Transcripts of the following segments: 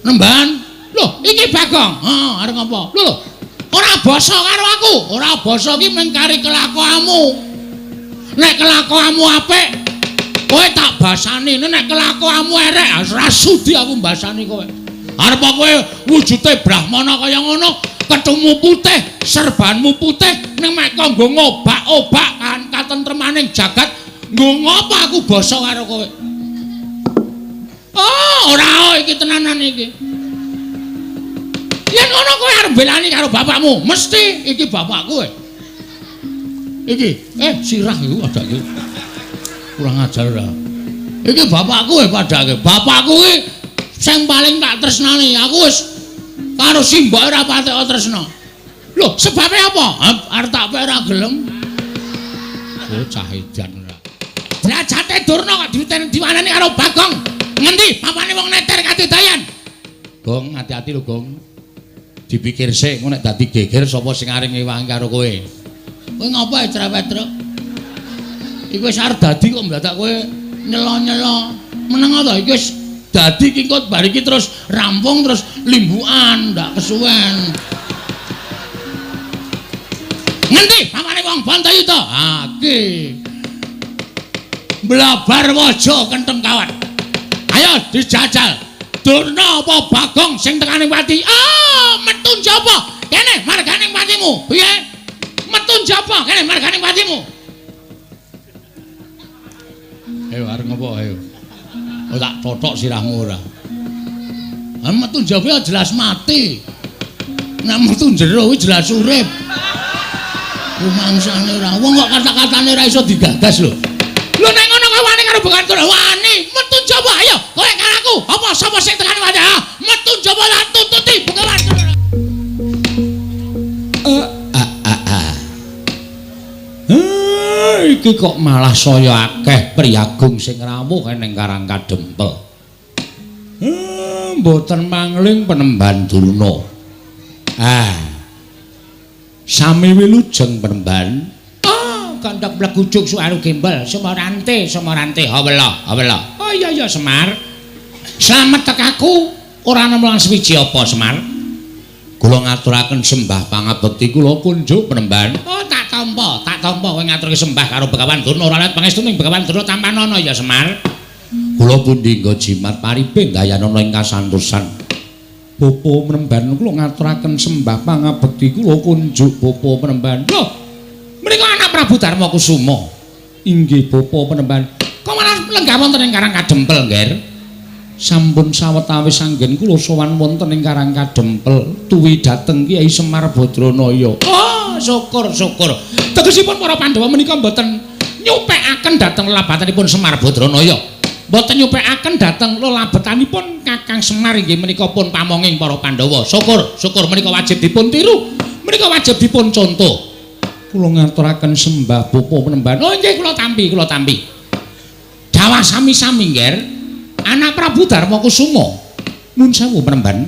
Nemban. Lho, iki Bagong. Heeh, arep ngopo? Lho, lho. Ora basa karo aku. Ora basa ki mung kari kelakuanmu. Nek kelakuanmu apik, kowe tak basani. Nek kelakuanmu erek, ora sudi aku mbasani kowe. Arep kowe wujude brahmana kaya ngono, kethumu putih, serbanmu putih, ning mek kok nggo ngobak-obak kan katentremaning jagat, nggo ngopo aku basa karo kowe? Oh, ora iki tenanan iki. Yen ngono kowe arep belani karo bapakmu, mesti iki bapakku kowe. Iki, sirah iku padake. Kurang ajar ora. Iki bapakku e padake. Bapakku iki sing paling tak tresnani. Aku wis karo simbok ora patek tresna. Lho, sebabe apa? Arep tak pek ora gelem. Bocah edan ora. Derajate Durna kok diwaneni karo Bagong. Ngendi papane wong neter katidayan? Gong, hati-hati lho, Gong. Dipikir sik, engko nek dadi geger sapa sing arep ngewangi karo kowe. Kowe ngopo ae cerewet, Truk? Iku wis arep dadi kok mladak kowe nyela-nyela. Meneng to iki wis dadi iki kok bar iki terus rampung terus limbukan, ndak kesuwen. Ngendi papane wong Bantayuda? Ha iki. Blabar waja kentheng kawat. Ayo dijajal. Durna apa Bagong sing tekane pati? Ah, metu njaba. Kene margane patimu. Piye? Metu njaba kene margane patimu. Ayo arep ngopo ayo. Oh tak totok sirahmu ora. Ah metu njaba jelas mati. Nek metu jero kuwi jelas urip. Rumangsane ora. Wong kok kata-katane ora iso digagas lho. Lho nek ngono kowe wani karo Bekantur wani metu njaba ayo kowe karo aku apa sapa sing tekane wae metu njaba lan tututi Begawan. Iki kok malah saya akeh priyagung sing rawuh ning Karang Kadempel. Mboten mangling penemban Durna. Ah. Sami wilujeng penemban. Oh, kandhak blegujuk suaru gembel, Sumarante, Sumarante, hawela, hawela. Oh iya iya Semar. Slamet tekaku ora nemu lan suwiji apa Semar? Kula ngaturaken sembah pangabekti kula kunjuk penemban. Oh, tak tampa kowe ngaturke sembah karo Begawan Durna ora let pangestu ning Begawan Durna tampanana ya Semar. Kula pundi nggo jimat pariping gayanana ing kasantosan. Bapa penemban kula ngaturaken sembah pangabekti kula kunjuk bapa penemban. Lho, menika anak Prabu Darma Kusuma. Inggih bapa penemban. Kok malah lenggah wonten ing Karang Kadempel, Ngger? Sampun sawetawis anggen kula sowan wonten ing Karang Kadempel tuwi dhateng Kyai Semar Badranaya. Oh, syukur syukur. Tegesipun para Pandhawa menika mboten nyupekaken dhateng lelabatanipun Semar Badranaya. Mboten nyupekaken dhateng lelabetanipun Kakang Semar inggih menika pun pamonging para Pandhawa. Syukur, syukur menika wajib dipun tiru. Menika wajib dipun contoh. Kula ngaturaken sembah bapa penemban. Oh nggih kula tampi, kula tampi. Dawah sami-sami, Ngger. Anak Prabu Darma Kusuma. Nun sewu penemban.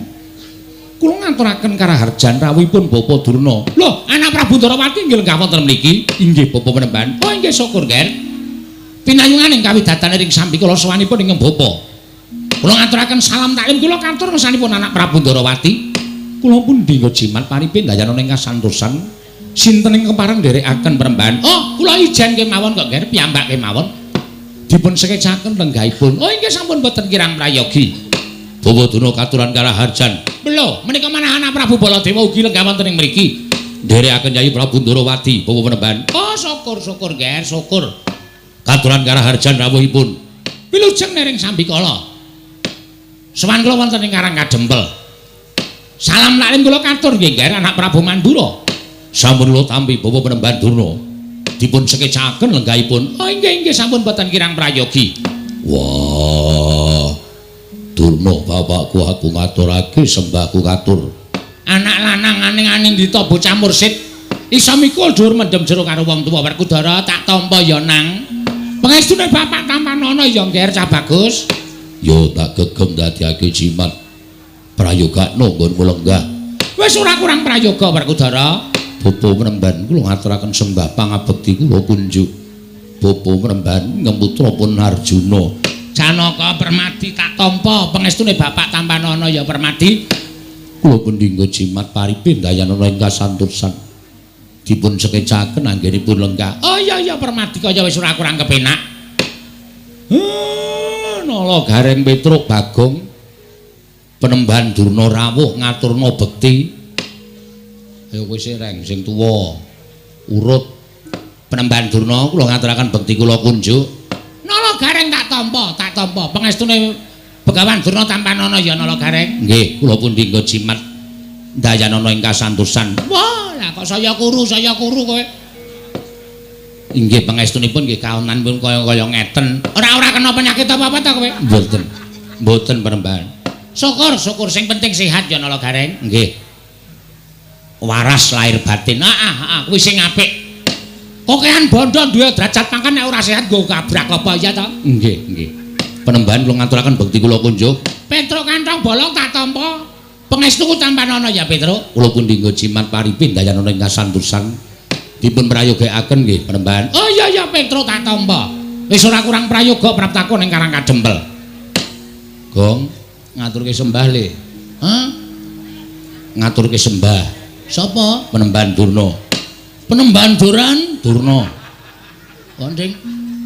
Kula ngaturaken karaharjan rawuhipun Bapa Durna. Lho, anak Prabu Ndarawati nggih lenggah wonten mriki. Inggih bapa penemban. Oh inggih syukur, Ngger. Pinayunganing kawidatan ring sambikala sowanipun ingkang bapa. Kula ngaturaken salam taklim kula katur ngersanipun anak Prabu Ndarawati. Kula pundi nggo jimat paripin dayana ing kasantosan. Sinten ingkang kepareng nderekaken penemban? Oh, kula ijen kemawon kok, Ngger, piyambak kemawon. Dipun sekecaken lenggahipun. Oh inggih sampun boten kirang prayogi. Bawa Durna katuran karaharjan. Lho, menika manah anak Prabu Baladewa ugi lenggah wonten ing mriki. Nderekaken Yayi Prabu Ndarawati, Bawa penemban. Oh, syukur syukur, Ngger, syukur. Katuran karaharjan rawuhipun. Wilujeng nering sambikala. Sowan kula wonten ing Karang Kadempel. Salam taklim kula katur nggih, Ngger, anak Prabu Mandura. Sampun kula tampi Bawa penemban Durna. Dipun sekecaken lenggahipun. Oh inggih inggih sampun boten kirang prayogi. Wah. Durna bapakku aku ngaturake sembahku katur. Anak lanang aning-aning dita bocah mursid iso mikul dhuwur mendem jero karo wong tuwa Werkudara tak tampa ya nang. Pangestune bapak tampanana ya Ngger cah bagus. Yo tak gegem dadiake jimat. Prayogakno nggonmu lenggah. Wis ora kurang prayoga Werkudara. Bapa penemban kula ngaturaken sembah pangabekti kula kunjuk. Bapa penemban ngemputra pun Arjuna. Janaka Permadi tak tampa pangestune bapak tampanana. tampanana ya Permadi. Kula pendhingga jimat paripin dayanana ing kasantosan. Dipun sekecaken anggenipun lenggah. Oh iya iya Permadi kaya wis ora kurang kepenak. Nala Gareng Petruk Bagong Penemban Durna rawuh ngaturna bekti. Ayo kowe sing sing tuwa urut Penemban Durna kula ngaturaken bekti kula kunjuk. Nala Gareng tak tampa, tak tampa. Pangestune Begawan Durna tampanana ya Nala Gareng. Nggih, kula pundi nggo jimat dayanana ing kasantosan. Wah, lah kok saya kuru kowe. Inggih pangestunipun nggih kaonanipun kaya-kaya ngeten. Ora-ora kena penyakit apa-apa ta kowe? Mboten. Mboten Penemban. Syukur, syukur sing penting sehat ya Nala Gareng. Nggih. Waras lahir batin. Heeh, heeh, kuwi sing apik. Kokean bondo duwe derajat pangkat nek ora sehat nggo kabrak apa ya ta? Nggih, nggih. Penemban kula ngaturaken bekti kula kunjuk. Petruk kantong bolong tak tampa. Pangestuku tampanana ya Petruk. Kula pundi nggo jimat paripin dayanana ing kasantosan. Dipun prayogakaken nggih Penemban. Oh iya iya Petruk tak tampa. Wis ora kurang prayoga praptaku ning Karang Kadempel. Gong ngaturke sembah le. Hah? Ngaturke sembah. Sapa? Penemban Durna. Penemban Duran Durna. Konding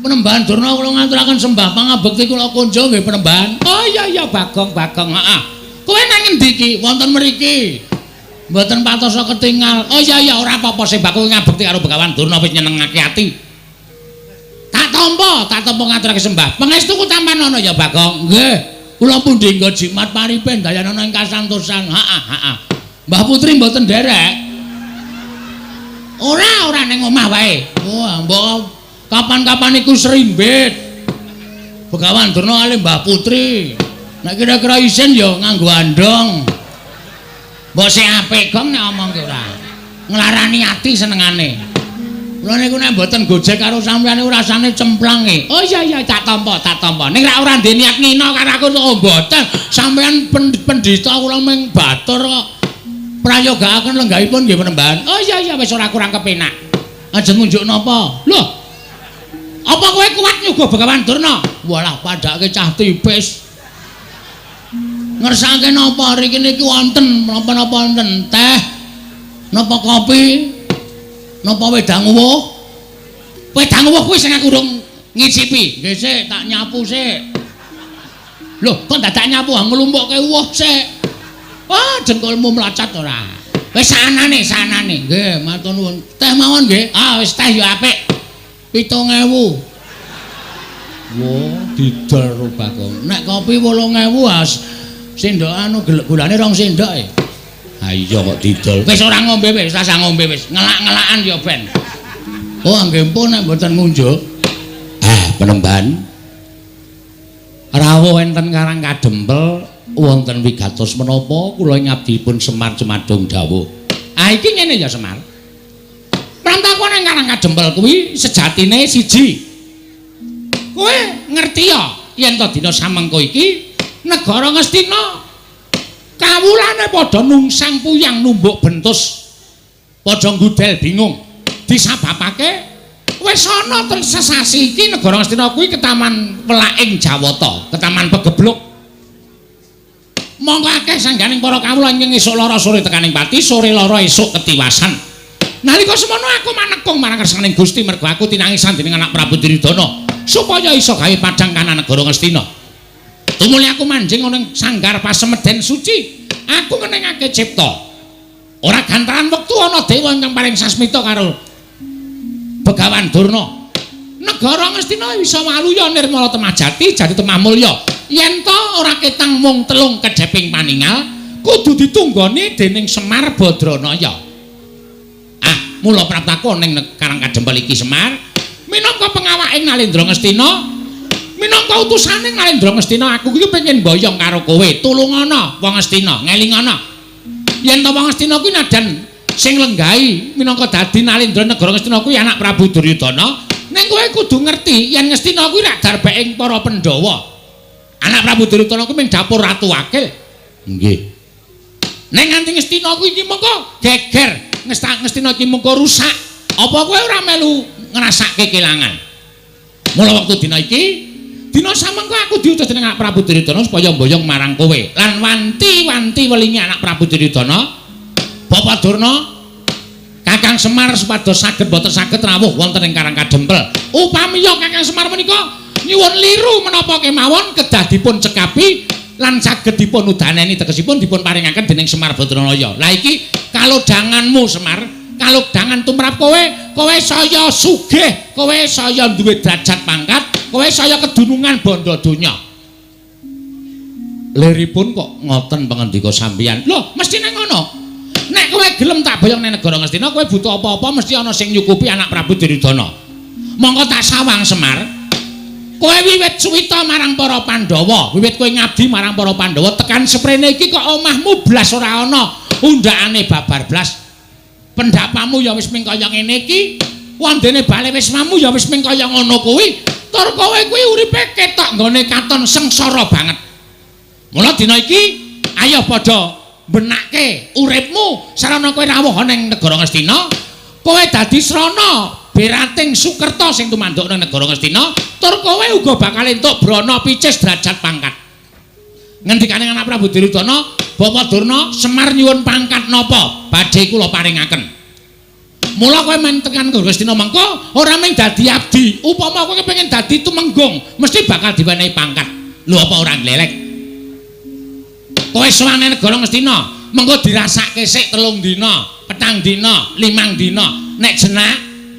Penemban Durna kula ngaturaken sembah pangabekti kula kunjung nggih Penemban. Oh iya iya Bagong Bagong heeh. Kowe nang ngendi iki? Wonten mriki. Mboten patosa ketingal. Oh iya iya ora apa-apa sebab kowe ngabekti karo Begawan Durna wis nyenengake ati. Tak tampa ngaturake sembah. Pangestuku tampanana ya Bagong. Nggih. Kula pundi nggo jimat paripen dayanana ing kasantosan. Heeh heeh. Mbah Putri mboten nderek. Ora, ora ning omah wae. Wah, mbok kapan-kapan iku serimbit. Begawan Durna kalih Mbah Putri. Nek kira-kira isin ya nganggo andong. Mbok sing apik gong nek omong ki ora. Nglarani ati senengane. Kula niku nek mboten gojek karo sampeyan niku rasane cemplang e. Oh iya iya tak tampa, tak tampa. Ning rak ora ndek niat ngina karo aku oh mboten. Sampeyan pendhita kula ming batur kok. Prayogakaken lenggahipun nggih Penemban. Oh iya iya wis ora kurang kepenak. Ajeng ngunjuk napa? Lho. Apa kowe kuat nyuguh Begawan Durna? Walah padhake cah tipis. Ngersake napa riki niki wonten napa-napa wonten teh, napa kopi, napa wedang uwuh? Wedang uwuh kuwi sing aku urung ngicipi. Nggih sik, tak nyapu sik. Lho, kok dadak nyapu nglumpukke uwuh sik. Wah, dengkulmu mlacat ora. Wis sanane, sanane. Nggih, matur nuwun. Teh mawon nggih. Ah, wis teh ya apik. 7.000. Wah, didol ro Bagong. Nek kopi 8.000 as sendok anu gulane 2 sendok e. Ha iya kok didol. Wis ora ngombe wis, rasah ngombe wis. Ngelak-ngelakan ya ben. Oh, nggih pun nek mboten ngunjuk. Ah, Penemban. Rawuh enten Karang Kadempel wonten wigatos menapa kula ngabdipun Semar Cemadung dawuh. Ah iki ngene ya Semar. Prantaku nang Karang Kadempel kuwi sejatine siji. Kowe ngerti ya yen to dina samengko iki negara Ngastina kawulane padha nungsang puyang numbuk bentus. Padha nggudel bingung. Disababake wis ana sesasi iki negara Ngastina kuwi ketaman welaking Jawata, ketaman pegebluk. Monggo akeh sangganing para kawula ingkang esuk lara sore tekaning pati, sore lara esuk ketiwasan. Nalika semono aku manekung marang kersaning Gusti mergo aku tinangisan dening anak Prabu Duryudana supaya iso gawe padhang kanan negara Ngastina. Tumuli aku manjing ana ing sanggar pasemeden suci, aku ngenengake cipta. Ora gantaran wektu ana dewa ingkang paring sasmita karo Begawan Durna. Negara Ngastina bisa waluya nirmala temah jati jati temah mulya. Yen to ora ketang mung telung kedheping paningal, kudu ditunggoni dening Semar Badranaya. Ah, mula praptaku ning Karang Kadempel iki Semar minangka pengawaking Nalendra Ngastina, minangka utusane Nalendra Ngastina, aku iki pengen mboyong karo kowe. Tulungana wong Ngastina, ngelingana. Yen to wong Ngastina kuwi nadan sing lenggahi minangka dadi Nalendra negara Ngastina kuwi anak Prabu Duryudana, ning kowe kudu ngerti yen Ngastina kuwi rak darbeking para Pandhawa. Anak Prabu Duryudana kuwi ming dapur ratu wakil. Nggih. Ning nganti Ngastina kuwi iki mengko geger, Ngastina iki mengko rusak. Apa kowe ora melu ngrasake kelangan? Mula wektu dina iki Dina samengko aku diutus dening anak Prabu Duryudana supaya mboyong marang kowe. Lan wanti-wanti welingi anak Prabu Duryudana, Bapak Durna, Kakang Semar supados saged boten saged rawuh wonten ing Karang Kadempel. Upamiya Kakang Semar menika nyuwun liru menapa kemawon kedah dipun cekapi lan saged dipun udaneni, tegesipun dipun paringaken dening Semar Badranaya. Lah iki kalodhanganmu Semar, kalodhangan tumrap kowe, kowe saya sugih, kowe saya duwe derajat pangkat, kowe saya kedunungan bondo donya. Liripun kok ngoten pangandika sampeyan? Lho, mestine ngono. Nek kowe gelem tak boyong ning negara Ngastina, kowe butuh apa-apa mesti ana sing nyukupi anak Prabu Duryudana. Monggo tak sawang Semar. Kowe wiwit suwita marang para Pandhawa, wiwit kowe ngabdi marang para Pandhawa tekan seprene iki kok omahmu blas ora ana, undhakane babar blas. Pendapamu ya wis ming kaya ngene iki, wondene bale wismamu ya wis ming kaya ngono kuwi. Tur kowe kuwi uripe ketok nggone katon sengsara banget. Mula dina iki ayo padha benake uripmu sarana kowe rawuh ana ing negara Ngastina, kowe dadi srana berating Sukerta sing tumanduk nang negara Ngastina, tur kowe uga bakal entuk brana picis derajat pangkat. Ngendikane anak Prabu Duryudana, Bapak Durna, Semar nyuwun pangkat napa badhe kula paringaken. Mula kowe men tekan Ngastina mengko ora mung dadi abdi, upama kowe kepengin dadi tumenggung mesti bakal diwenehi pangkat. Lho apa ora glelek? Kowe sowan nang negara Ngastina, mengko dirasake sik 3 dina, 4 dina, 5 dina. Nek jenak,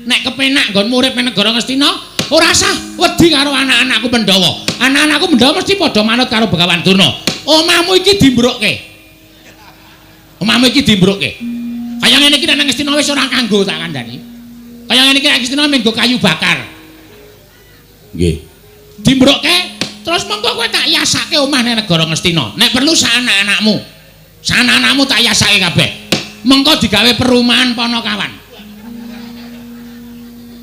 nek kepenak nggonmu urip nang negara Ngastina, ora sah wedi karo anak-anakku Pandhawa. Anak-anakku Pandhawa mesti padha manut karo Begawan Durna. Omahmu iki dimbrukke. Omahmu iki dimbrukke. Kaya ngene iki nek nang Ngastina wis ora kanggo tak kandhani. Kaya ngene iki nek Ngastina mung nggo kayu bakar. Nggih. Dimbrukke terus mengko kowe tak yasake omah nang negara Ngastina. Nek perlu sak anak-anakmu. Sak anak-anakmu tak yasake kabeh. Mengko digawe perumahan Ponokawan.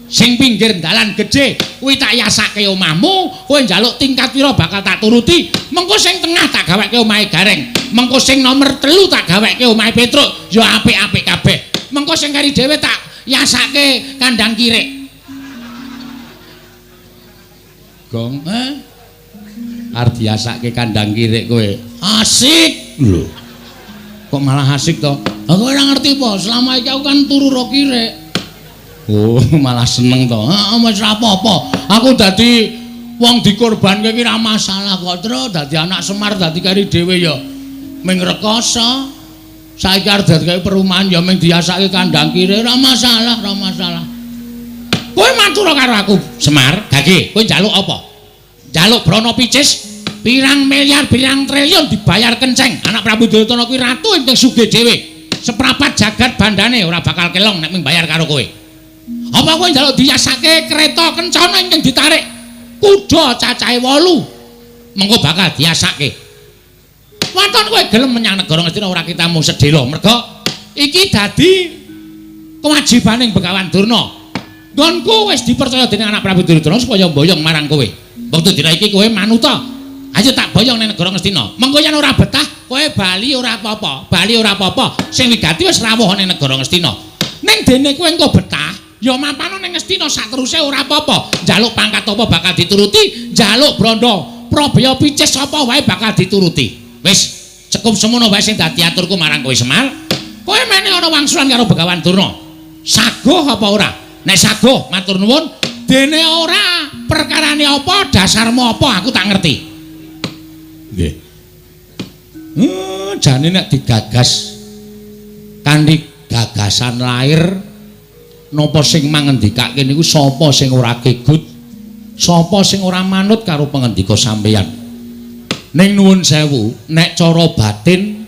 Sing pinggir dalan gedhe kuwi tak yasake omahmu, kowe njaluk tingkat pira bakal tak turuti. Mengko sing tengah tak gaweke omahe Gareng. Mengko sing nomor 3 tak gaweke omahe Petruk, ya apik-apik kabeh. Mengko sing kari dhewe tak yasake kandang kirik. Gong, eh? Arep diasake kandang kirik kowe. Asik lho. Kok malah asik to? Aku ora ngerti apa, selama iki aku kan turu ro kirik. Oh, malah seneng to. Heeh, wis ora apa-apa. Aku dadi wong dikorbanke iki ora masalah kok, Tru. Dadi anak Semar dadi kari dhewe ya ming rekoso. Saiki arep dadi kaya perumahan ya ming diasake kandang kirik, ora masalah, ora masalah. Kowe matur karo aku, Semar, gage, kowe njaluk apa? Njaluk brana picis pirang miliar, pirang triliun dibayar kenceng. Anak Prabu Duryudana kuwi ratu ingkang sugih dhewe. Seprapat jagat bandane ora bakal kelong nek ming bayar karo kowe. Apa kowe njaluk diyasake kereta kencana ingkang ditarik kuda cacahe 8? Mengko bakal diasake. Waton kowe gelem menyang negara Ngastina ora kitamu sedhela, merga iki dadi kewajibaning Begawan Durna. Nggonku wis dipercaya dening anak Prabu Duryudana supaya mboyong marang kowe. Wektu dina iki kowe manuta. Ayo tak boyong ning negara Ngastina. Mengko yen ora betah, kowe bali ora apa-apa. Bali ora apa-apa. Sing wigati wis rawuh ning negara Ngastina. Ning dene kowe engko betah, ya mapano ning Ngastina sateruse ora apa-apa. Njaluk pangkat apa bakal dituruti, njaluk brandha probaya picis apa wae bakal dituruti. Wis cukup semono wae sing dadi aturku marang kowe Semar. Kowe mene ana wangsulan karo Begawan Durna. Saguh apa ora? Nek saguh matur nuwun, dene ora perkarane apa, dasarmu apa aku tak ngerti. Nggih. Jane nek digagas kanthi gagasan lair napa sing mangendikake niku sapa sing ora kegut, sapa sing ora manut karo pangendika sampeyan. Ning nuwun sewu, nek cara batin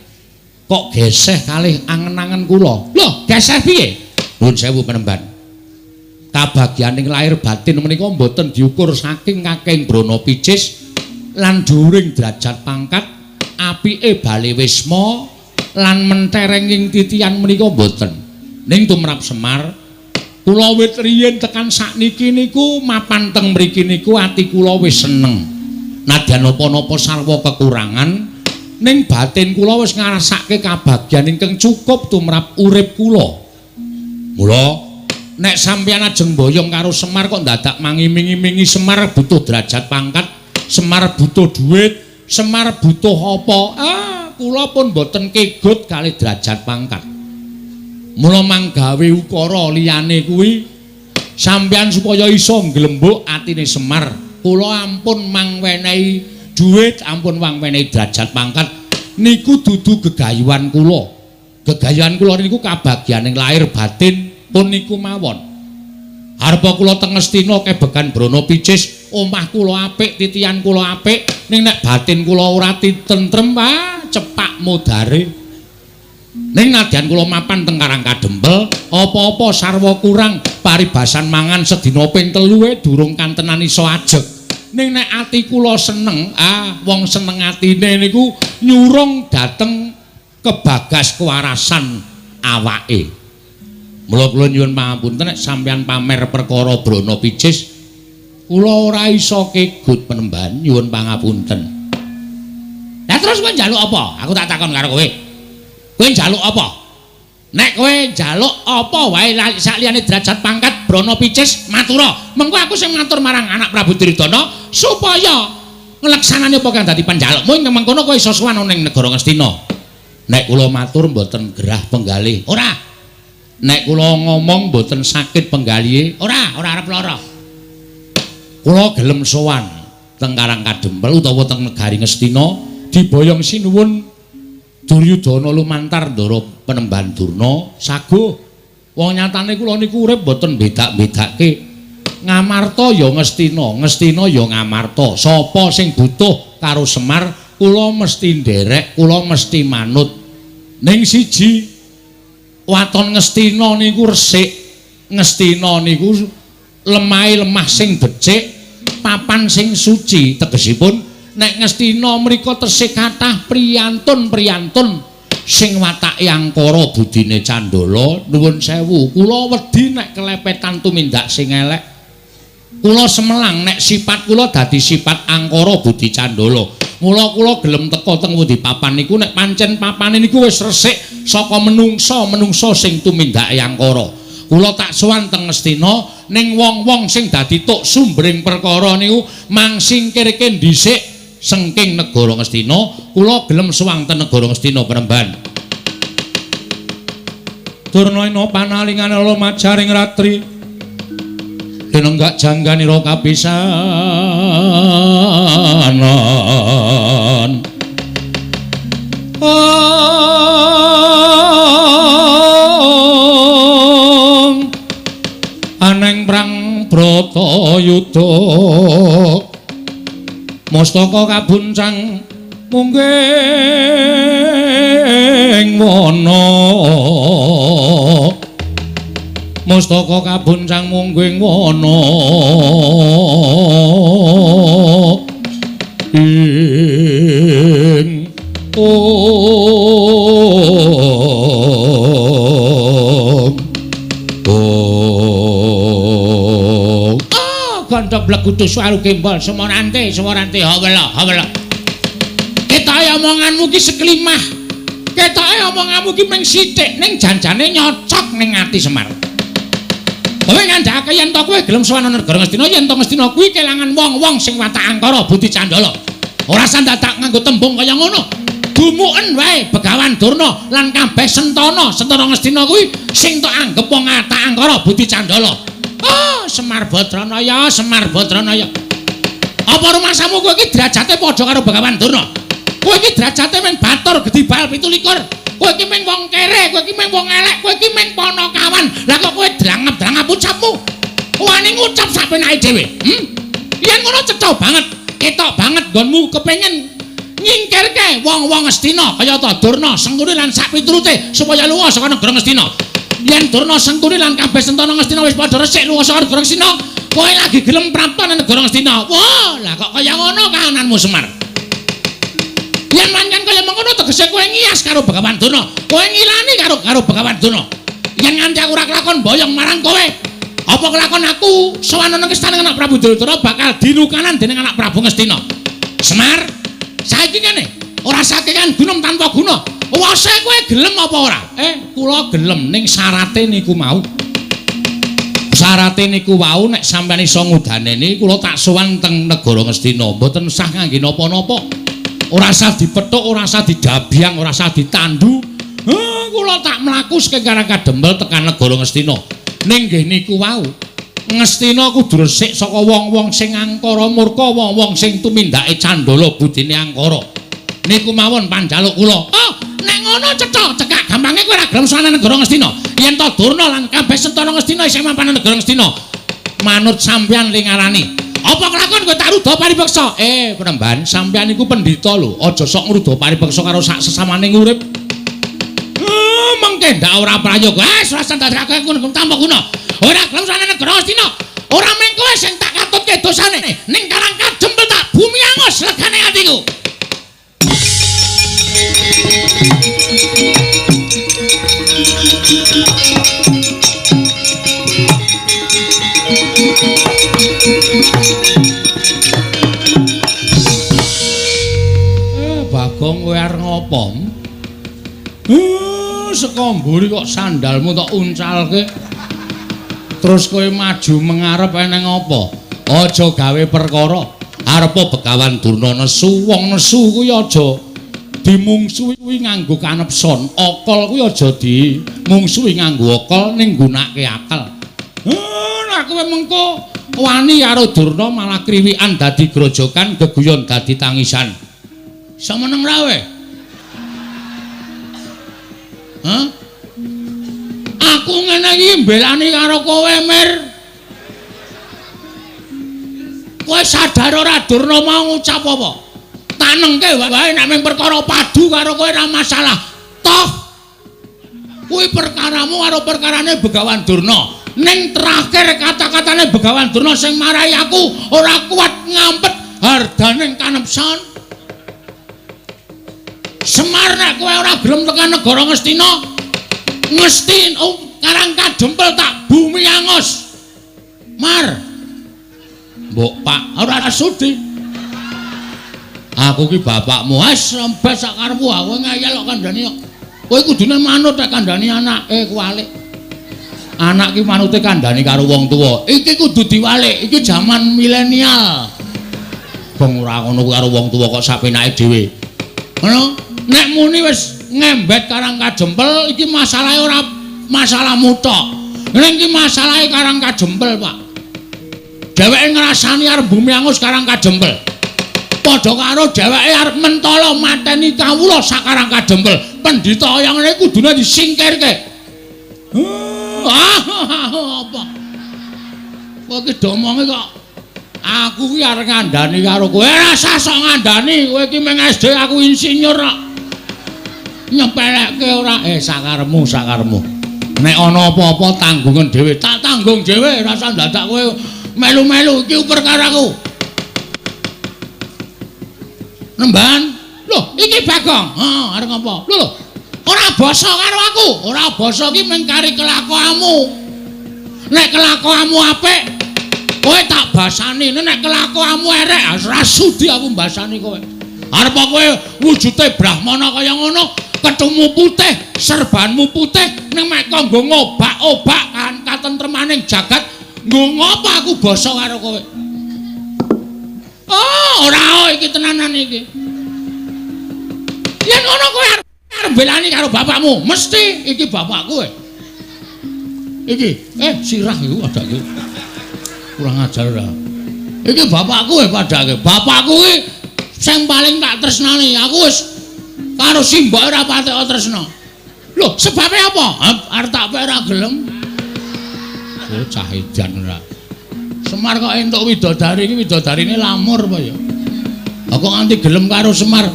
kok geseh kalih angen-angen kula. Lho, geseh piye? Nuwun sewu penemban. Kabagyaning lahir batin menika mboten diukur saking kakeng brana picis lan dhuwuring derajat pangkat, apike bale wisma lan menterenging titian menika mboten. Ning tumrap Semar, kula wit riyin tekan sakniki niku mapan teng mriki niku ati kula wis seneng. Nadyan napa-napa sarwa kekurangan, ning batin kula wis ngrasake kabagyan ingkang cukup tumrap urip kula. Mula nek sampeyan ajeng mboyong karo Semar kok dadak mangiming-imingi Semar butuh derajat pangkat, Semar butuh duit, Semar butuh apa? Ah, kula pun mboten kegut kalih derajat pangkat. Mula manggawe ukara liyane kuwi sampeyan supaya iso nglembuk atine Semar. Kula ampun mangwenehi duit, ampun mangwenehi derajat pangkat. Niku dudu gegayuhan kula. Gegayuhan kula niku kabagyaning lahir batin pun niku mawon. Arepa kula teng Ngastina kebegan brana picis, omah kula apik, titian kula apik, ning nek batin kula ora titentrem, ah cepak modare. Ning nadyan kula mapan teng Karang Kadempel, apa-apa sarwa kurang, paribasan mangan sedina ping 3 durung kantenan iso ajeg. Ning nek ati kula seneng, ah wong seneng atine niku nyurung dhateng kebagas kewarasan awake. Mula kula nyuwun pangapunten nek sampeyan pamer perkara brana picis, kula ora iso kegut penemban, nyuwun pangapunten. Lah terus kowe njaluk apa? Aku tak takon karo kowe. Kowe njaluk apa? Nek kowe njaluk apa wae sak liyane derajat pangkat brana picis matura. Mengko aku sing matur marang anak Prabu Duryudana supaya ngleksanani apa kang dadi panjalukmu ing mengkono kowe iso sowan ning negara Ngastina. Nek kula matur mboten gerah penggalih. Ora. Nek kula ngomong mboten sakit penggalihe, ora, ora arep lara. Kula gelem sowan teng Karang Kadempel utawa teng negari Ngastina diboyong sinuwun Duryudana lumantar ndara Penemban Durna saguh. Wong nyatane kula niku urip mboten bedak-bedake. Ngamarta ya Ngastina, Ngastina ya Ngamarta. Sapa sing butuh karo Semar, kula mesti nderek, kula mesti manut. Ning siji waton Ngastina niku resik, Ngastina niku lemahe lemah sing becik, papan sing suci. Tegesipun nek Ngastina mriku tesih kathah priyantun-priyantun sing watake angkara budine candala. Nuwun sewu, kula wedi nek kelepetan tumindak sing elek. Kula semelang nek sifat kula dadi sifat angkara budi candala. Mula kula gelem teka teng pundi papan niku nek pancen papane niku wis resik saka menungsa-menungsa sing tumindake angkara. Kula tak sowan teng Ngastina ning wong-wong sing dadi tuk sumbering perkara niku mangsingkirke dhisik sengking negara Ngastina. Kula gelem sowan teng negara Ngastina Penemban. Durna ina panalingane lumajaring ratri tinenggak jangganira kapisanan. Aneng prang Bratayuda mustaka kabuncang mungging wana, mustaka kabuncang mungging wana ing om. Ah, gandhok blegudu suaru gembol semorante semorante hawela hawela. Ketoke omonganmu ki seklimah. Ketoke omonganmu ki mung sithik ning janjane nyocok ning ati Semar. Kowe ngandhakake yen to kowe gelem sowan negara Ngastina, yen to Ngastina kuwi kelangan wong-wong sing watak angkara budi candala. Ora sandadak nganggo tembung kaya ngono. Dumuken wae Begawan Durna lan kabeh sentana, sentana Ngastina kuwi sing tok anggep wong watak angkara budi candala. Oh, Semar Badranaya, Semar Badranaya. Apa rumasamu kowe iki derajate padha karo Begawan Durna? Kowe iki derajate mung batur gedhi bal 27. Kowe iki mung wong kere, kowe iki mung wong elek, kowe iki mung panakawan. Lah kok kowe drangep-drangep ucapmu? Wani ngucap sak penake dhewe. Yen ngono cetha banget, ketok banget nggonmu kepengin nyingkirke wong-wong Ngastina kaya ta Durna, Sengkuni lan sak piturute supaya lunga saka negara Ngastina. Yen Durna, Sengkuni lan kabeh sentana Ngastina wis padha resik lunga saka negara Ngastina, kowe lagi gelem prapta nang negara Ngastina. Wah, lah kok kaya ngono kahananmu Semar? Yen pancen kaya mengkono tegese kowe ngiyas karo Begawan Durna, kowe ngilani karo Begawan Durna. Yen nganti aku ora kelakon boyong marang kowe, apa kelakon aku sowan nang istana anak Prabu Duryudana bakal dilukanan dening anak Prabu Ngastina. Semar, saiki kene ora sakekan gunung tanpa guna. Wase kowe gelem apa ora? Kula gelem ning syarate niku mau. Syarate niku wau nek sampeyan iso ngudaneni kula tak sowan teng negara Ngastina. Mboten sah ngangge napa-napa. Ora sah dipethuk, ora sah didabyang, ora sah ditandu. Kula tak mlaku saking Karang Kadempel tekan negara Ngastina. Ning nggih niku wau. Ngastina kudu resik saka wong-wong sing angkara murka, wong-wong sing tumindake candala budine angkara. Niku mawon panjaluk kula. Oh, nek ngono cetha, cekak gampange kowe ora gelem sowan negara Ngastina. Yen to Durna lan kabeh sentana Ngastina isih mapan negara Ngastina. Manut sampeyan ling ngarani. Apa kelakon kowe tak ruda paripeksa? Penemban, sampeyan iku pendhita lho. Aja sok ngruda paripeksa karo sak sesamane urip. Mengke ndak ora prayoga. Wis ora ndadekake aku tanpa guna. Ora gelem sowan negara Ngastina. Ora mung kowe sing tak katutke dosane. Ning Karang Kadempel tak bumi angus legane atiku. Bagong kowe arep ngopo? Saka mburi kok sandalmu tok uncalke. Terus kowe maju mengarep eneng apa? Aja gawe perkara. Arepa Begawan Durna nesu, wong nesu kuwi aja dimungsuhi nganggo kanepson. Akal kuwi aja dimungsuhi nganggo akal ning nggunakake akal. Nek kowe mengko wani karo Durna malah kriwikan dadi grojokan, geguyon dadi tangisan. Semeneng ra kowe? Hah? Aku ngene iki mbelani karo kowe, Mir. Kowe sadar ora Durna mau ngucap apa? Tanengke wae nek mung perkara padu karo kowe ora masalah. Toh kuwi perkaramu karo perkarane Begawan Durna. Ning terakhir kata-katane Begawan Durna sing marai aku ora kuat ngampet hardaning kanepson. Semar nek kowe ora gelem tekan negara Ngastina, Ngastina Karang Kadempel tak bumi angus. Mar. Mbok Pak ora sudi. Aku ki bapakmu. Wis rembes sak karepmu aku ngeyel kok kandhani kok. Kowe kudune manut nek kandhani anake kuwalik. Anak ki manute kandhani karo wong tuwa. Iki kudu diwalik, iki jaman milenial. Bong ora ngono karo wong tuwa kok sapenake dhewe. Ngono? Nek muni wis ngembet Karang Kadempel iki masalahe ora masalahmu tok. Ning iki masalahe Karang Kadempel, Pak. Dheweke ngrasani arep bumi angus Karang Kadempel. Padha karo dheweke arep mentala mateni kawula sak Karang Kadempel. Pendhita kaya ngene kudune disingkirke. Apa? Kowe iki domonge kok aku ki arep ngandani karo kowe. Ora usah sok ngandani, kowe iki mung SD aku insinyur kok. Nyepelekke ora? Sakarepmu, sakarepmu. Nek ana apa-apa tanggungan dhewe, tak tanggung dhewe, ora usah ndadak kowe melu-melu iki perkaraku. Nemban. Lho, iki Bagong. Heeh, arep ngopo? Lho, ora basa karo aku. Ora basa iki mung kari kelakuanmu. Nek kelakuanmu apik, kowe tak basani. Nek kelakuanmu erek, ora sudi aku mbasani kowe. Arep kowe wujude brahmana kaya ngono, kethumu putih, serbanmu putih, ning mek kok nggo ngobak-obak kan katentremaning jagat, nggo ngopo aku basa karo kowe? Oh, ora iki tenanan iki. Yen ngono kowe arep belani karo bapakmu, mesti iki bapakku. Iki, sirah iku padake. Kurang ajar ora. Iki bapakku padake. Bapakku iki sing paling tak tresnani. Aku wis karo simbok ora patek tresna. Lho, sebabe apa? Arep tak pek ora gelem. Oh, cah edan ora. Semar kok entuk widodari iki widodarine lamur apa ya? Kok nganti gelem karo Semar.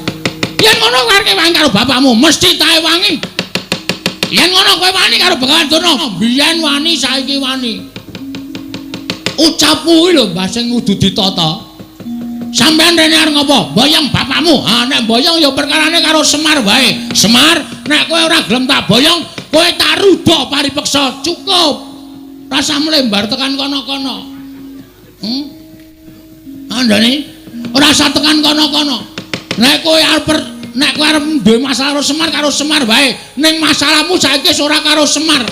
Yen ngono kowe arep wangi karo bapakmu, mesti tae wangi. Yen ngono kowe wani karo Begawan Durna, biyen wani saiki wani. Ucapmu kuwi lho Mbah sing kudu ditata. Sampeyan rene arep ngopo? Boyong bapakmu. Ha nek boyong ya perkarane karo Semar wae. Semar, nek kowe ora gelem tak boyong, kowe tak rudha paripeksa. Cukup. Rasah mlembar tekan kono-kono. Andane ora usah tekan kono-kono. Nek kowe arep duwe masalah karo Semar, karo Semar wae. Ning masalahmu saiki wis ora karo Semar.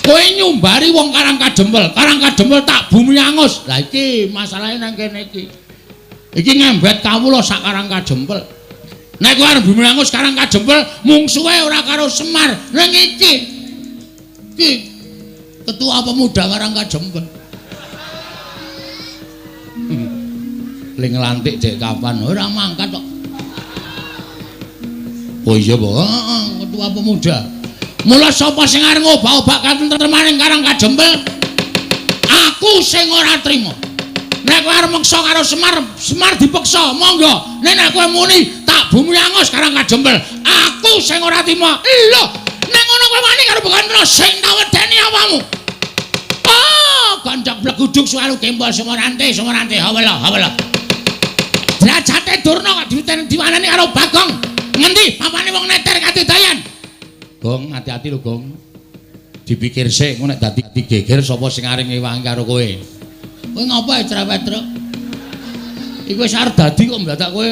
Kowe nyumbari wong Karang Kadempel, Karang Kadempel tak bumi angus. Lah iki masalahe nang kene iki. Iki ngembet kawula sak Karang Kadempel. Nek kowe arep bumi angus Karang Kadempel, mungsuhe ora karo Semar. Ning iki. Iki ketua pemuda Karang Kadempel. Ling nglantik dek kapan? Ora mangkat kok. Oh iya, Pak. Heeh, ketua pemuda. Mula sapa sing arep ngobak-obak katentremaning Karang Kadempel? Aku sing ora trima. Nek kowe arep meksa karo Semar, Semar dipeksa, monggo. Nek nek kowe muni tak bumi angus Karang Kadempel, aku sing ora trima. Lho, nek ngono kowe wani karo Bekantra sing tak wedeni awakmu. Oh, ganjak bleguduk suwaru gembol Sumorante, Sumorante, hawela, hawela. Derajate Durna kok diwaneni karo Bagong. Ngendi papane wong neter katidayan? Gong, hati-hati lho, Gong. Dipikir sik engko nek dadi geger sapa sing arep ngewangi karo kowe. Kowe ngopo cerewet, Truk? Iku wis arep dadi kok ndadak kowe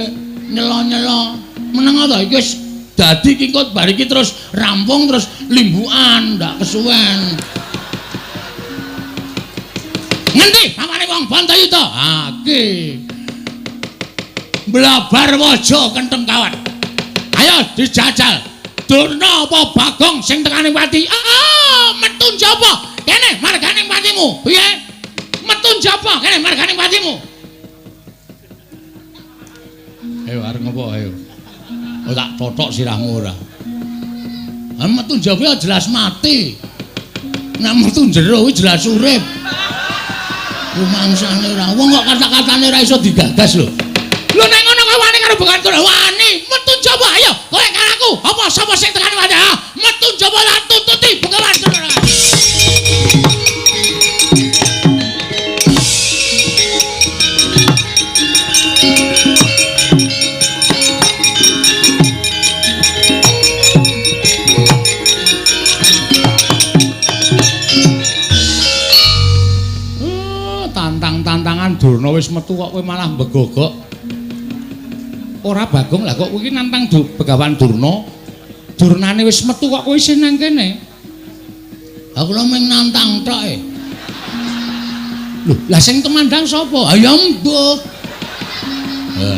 nyelo-nyelo. Meneng to iki wis dadi iki kok bar iki terus rampung terus limbukan, ndak kesuwen. Ngendi papane wong Bantayuda? Ha iki. Blabar waja kentheng kawat. Ayo dijajal. Durna apa Bagong sing tekane pati? Ah, metu njaba. Kene margane patimu. Piye? Metu njaba kene margane patimu. Ayo arep ngopo ayo. Oh tak totok sirahmu ora. Ah metu njaba jelas mati. Nek metu jero kuwi jelas urip. Rumangsane ora. Wong kok kata-katane ora iso digagas lho. Lho nek ngono kowe wani karo Bekantra wani metu njaba ayo kowe karo aku apa sapa sing tekane wae metu njaba lan tututi Begawan Durna. Tantang-tantangan Durna wis metu kok kowe malah mbegogok. Ora Bagong lah kok kowe iki nantang Begawan Durna. Durnane wis metu kok kowe isih nang kene. Aku lho mung nantang tok e. Lho, lah sing temandang sapa? Ha ya mbuh.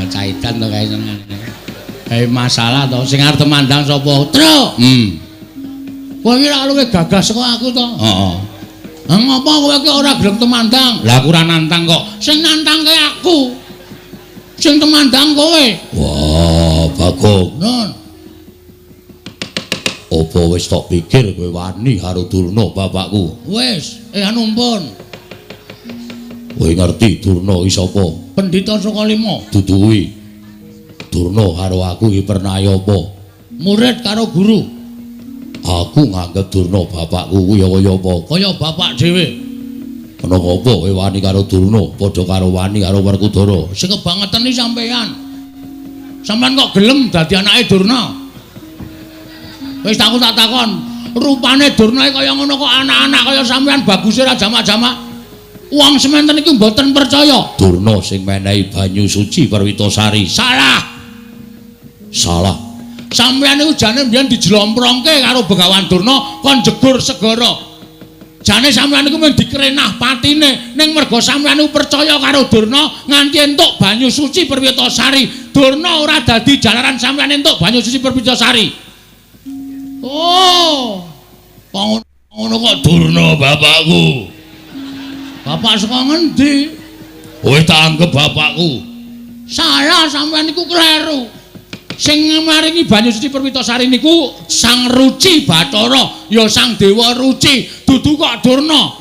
Caitan to kae senengane. Masalah to sing arep temandang sapa? Truk. Kowe iki ora luwih gagah saka aku to? Heeh. Lah ngopo kowe iki ora gelem temandang? Lah aku ora nantang kok. Sing nantangke aku. Sing temandang kowe. Wah, Bagong. Non. Apa wis tok pikir kowe wani karo Durna bapakku? Wis, anu pun. Kowe ngerti Durna iki sapa? Pendhita Sukalima. Dudu kuwi. Durna karo aku iki pernah apa? Murid karo guru. Aku nganggep Durna bapakku kuwi ya kaya apa? Kaya bapak dhewe. Ana apa kowe wani karo Durna padha karo wani karo Werkudara? Sing kebangetan iki sampean. Sampean kok gelem dadi anake Durna? Wis aku tak takon, rupane Durna kaya ngono kok anak-anak kaya sampean baguse ora jamak-jamak. Wong sementen iki mboten percaya. Durna sing menehi banyu suci Perwitasari. Salah. Salah. Sampean niku jane mbiyen dijlomprongke karo Begawan Durna kon jegur segara. Jane sampeyan niku mung dikrenah patine ning merga sampeyan niku percaya karo Durna nganti entuk banyu suci Perwitasari. Durna ora dadi jalaran sampeyan entuk banyu suci Perwitasari. Oh. Kok ngono kok Durna bapakku. Bapak saka ngendi? Kowe tak anggep bapakku. Salah sampeyan niku kleru. Sing maringi banyu suci Perwitasari niku Sang Ruci Bathara, ya Sang Dewa Ruci, dudu kok Durna.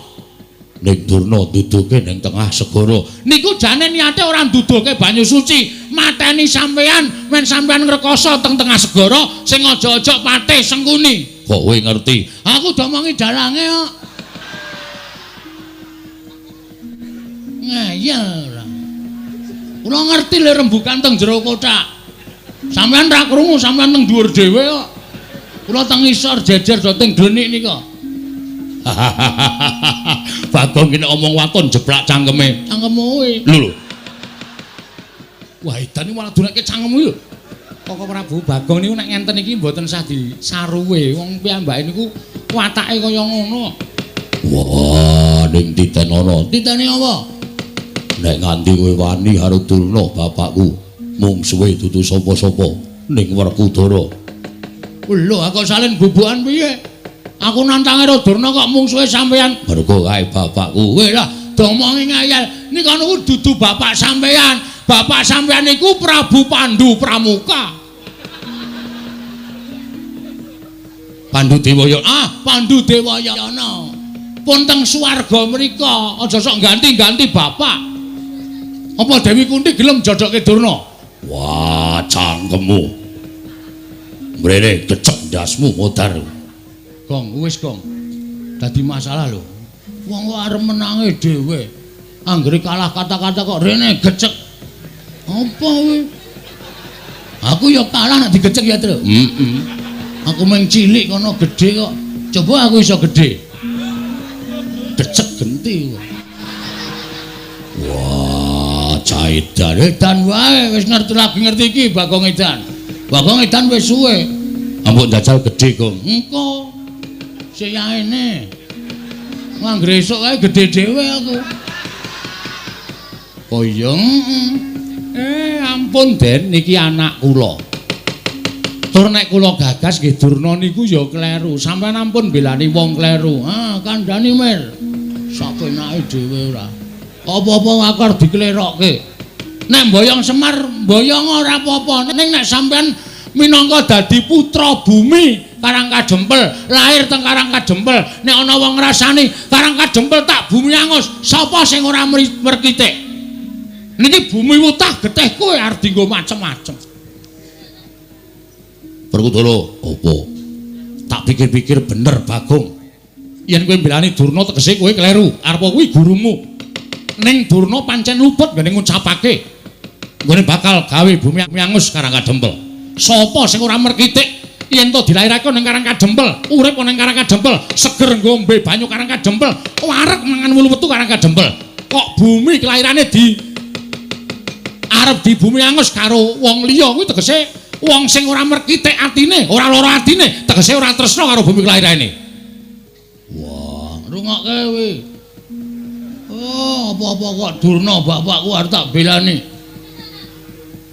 Ning Durna duduke ning tengah segara. Niku jane niate ora nduduhke banyu suci, mateni sampean men sampean ngrekoso teng tengah segara sing aja-aja patih Sengkuni. Kok kowe ngerti? Aku domongi dalange kok. Ngeyel ora. Kula ngerti le rembukan teng jero kothak. Sampeyan ra krungu, sampeyan teng dhuwur dhewe kok. Kula teng ngisor jejer do teng glenik nika. Bagong ki nek omong waton jeblak cangkeme. Cangkemmu kuwi. Lho lho. Wah, edan iki malah dunake cangkemmu lho. Koko Prabu Bagong niku nek ngenten iki mboten sah disaruwe. Wong piyambake niku watake kaya ngono. Wah, ning titenono. Titene apa? Nek nganti kowe wani karo Durna bapakku, mungsuhe dudu sapa-sapa ning Werkudara. Lho, aku salin bubukan piye? Aku nantang karo Durna kok mungsuhe sampean. Mergo kae bapakku. Kowe lah domongi ngayal. Nika niku dudu bapak sampean. Bapak sampean niku Prabu Pandu Pramuka. Pandu Dewayana. Ah, Pandu Dewayana. Pun teng swarga mrika, aja sok ganti-ganti bapak. Apa Dewi Kunti gelem jodohke Durna? Wah, cangkemmu. Mrene kecek ndasmu modar. Gong, wis gong. Dadi masalah lho. Wong kok arep menange dhewe. Anggere kalah kata-kata kok rene gecek. Apa kuwi? Aku ya kalah nek digecek ya, Tru. Heeh. Aku mung cilik kono gedhe kok. Coba aku iso gedhe. Gecek genti. Wah, caidan edan wae wis ngerti lagi ngerti iki Bagong Edan. Bagong Edan wis suwe. Ambok njajal gedhe, Gong. Engko. Sing yaene. Anggere esuk kae gedhe dhewe aku. Oh iya. Ampun Den, niki anak kula. Tur nek kula gagas nggih Durna niku ya kleru. Sampeyan ampun belani wong kleru. Ah, kandhani Mir. Sapenake dhewe ora. Apa-apa aku arep diklerokke. Nek mboyong Semar, mboyong ora apa-apa. Ning nek sampeyan minangka dadi putra bumi Karang Kadempel, lahir teng Karang Kadempel, nek ana wong ngrasani Karang Kadempel tak bumi angus, sapa sing ora merkitik? Niki bumi wutah getih kowe arep dienggo macem-macem. Werkudara, apa? Tak pikir-pikir bener Bagong. Yen kowe mbelani Durna tegese kowe kleru. Arep kuwi gurumu. Ning Durna pancen luput nggone ngucapake. Nggone bakal gawe bumi angus Karang Kadempel. Sapa sing ora merkitik yen to dilairake ning Karang Kadempel, urip ning Karang Kadempel, seger ngombe banyu Karang Kadempel, wareg mangan wulu wetu Karang Kadempel. Kok bumi kelairane di arep di bumi angus karo wong liya kuwi tegese wong sing ora merkitik atine, ora lara atine, tegese ora tresna karo bumi kelairane. Wah, rungokke kowe. Oh, apa-apa kok Durna bapakku arep tak belani.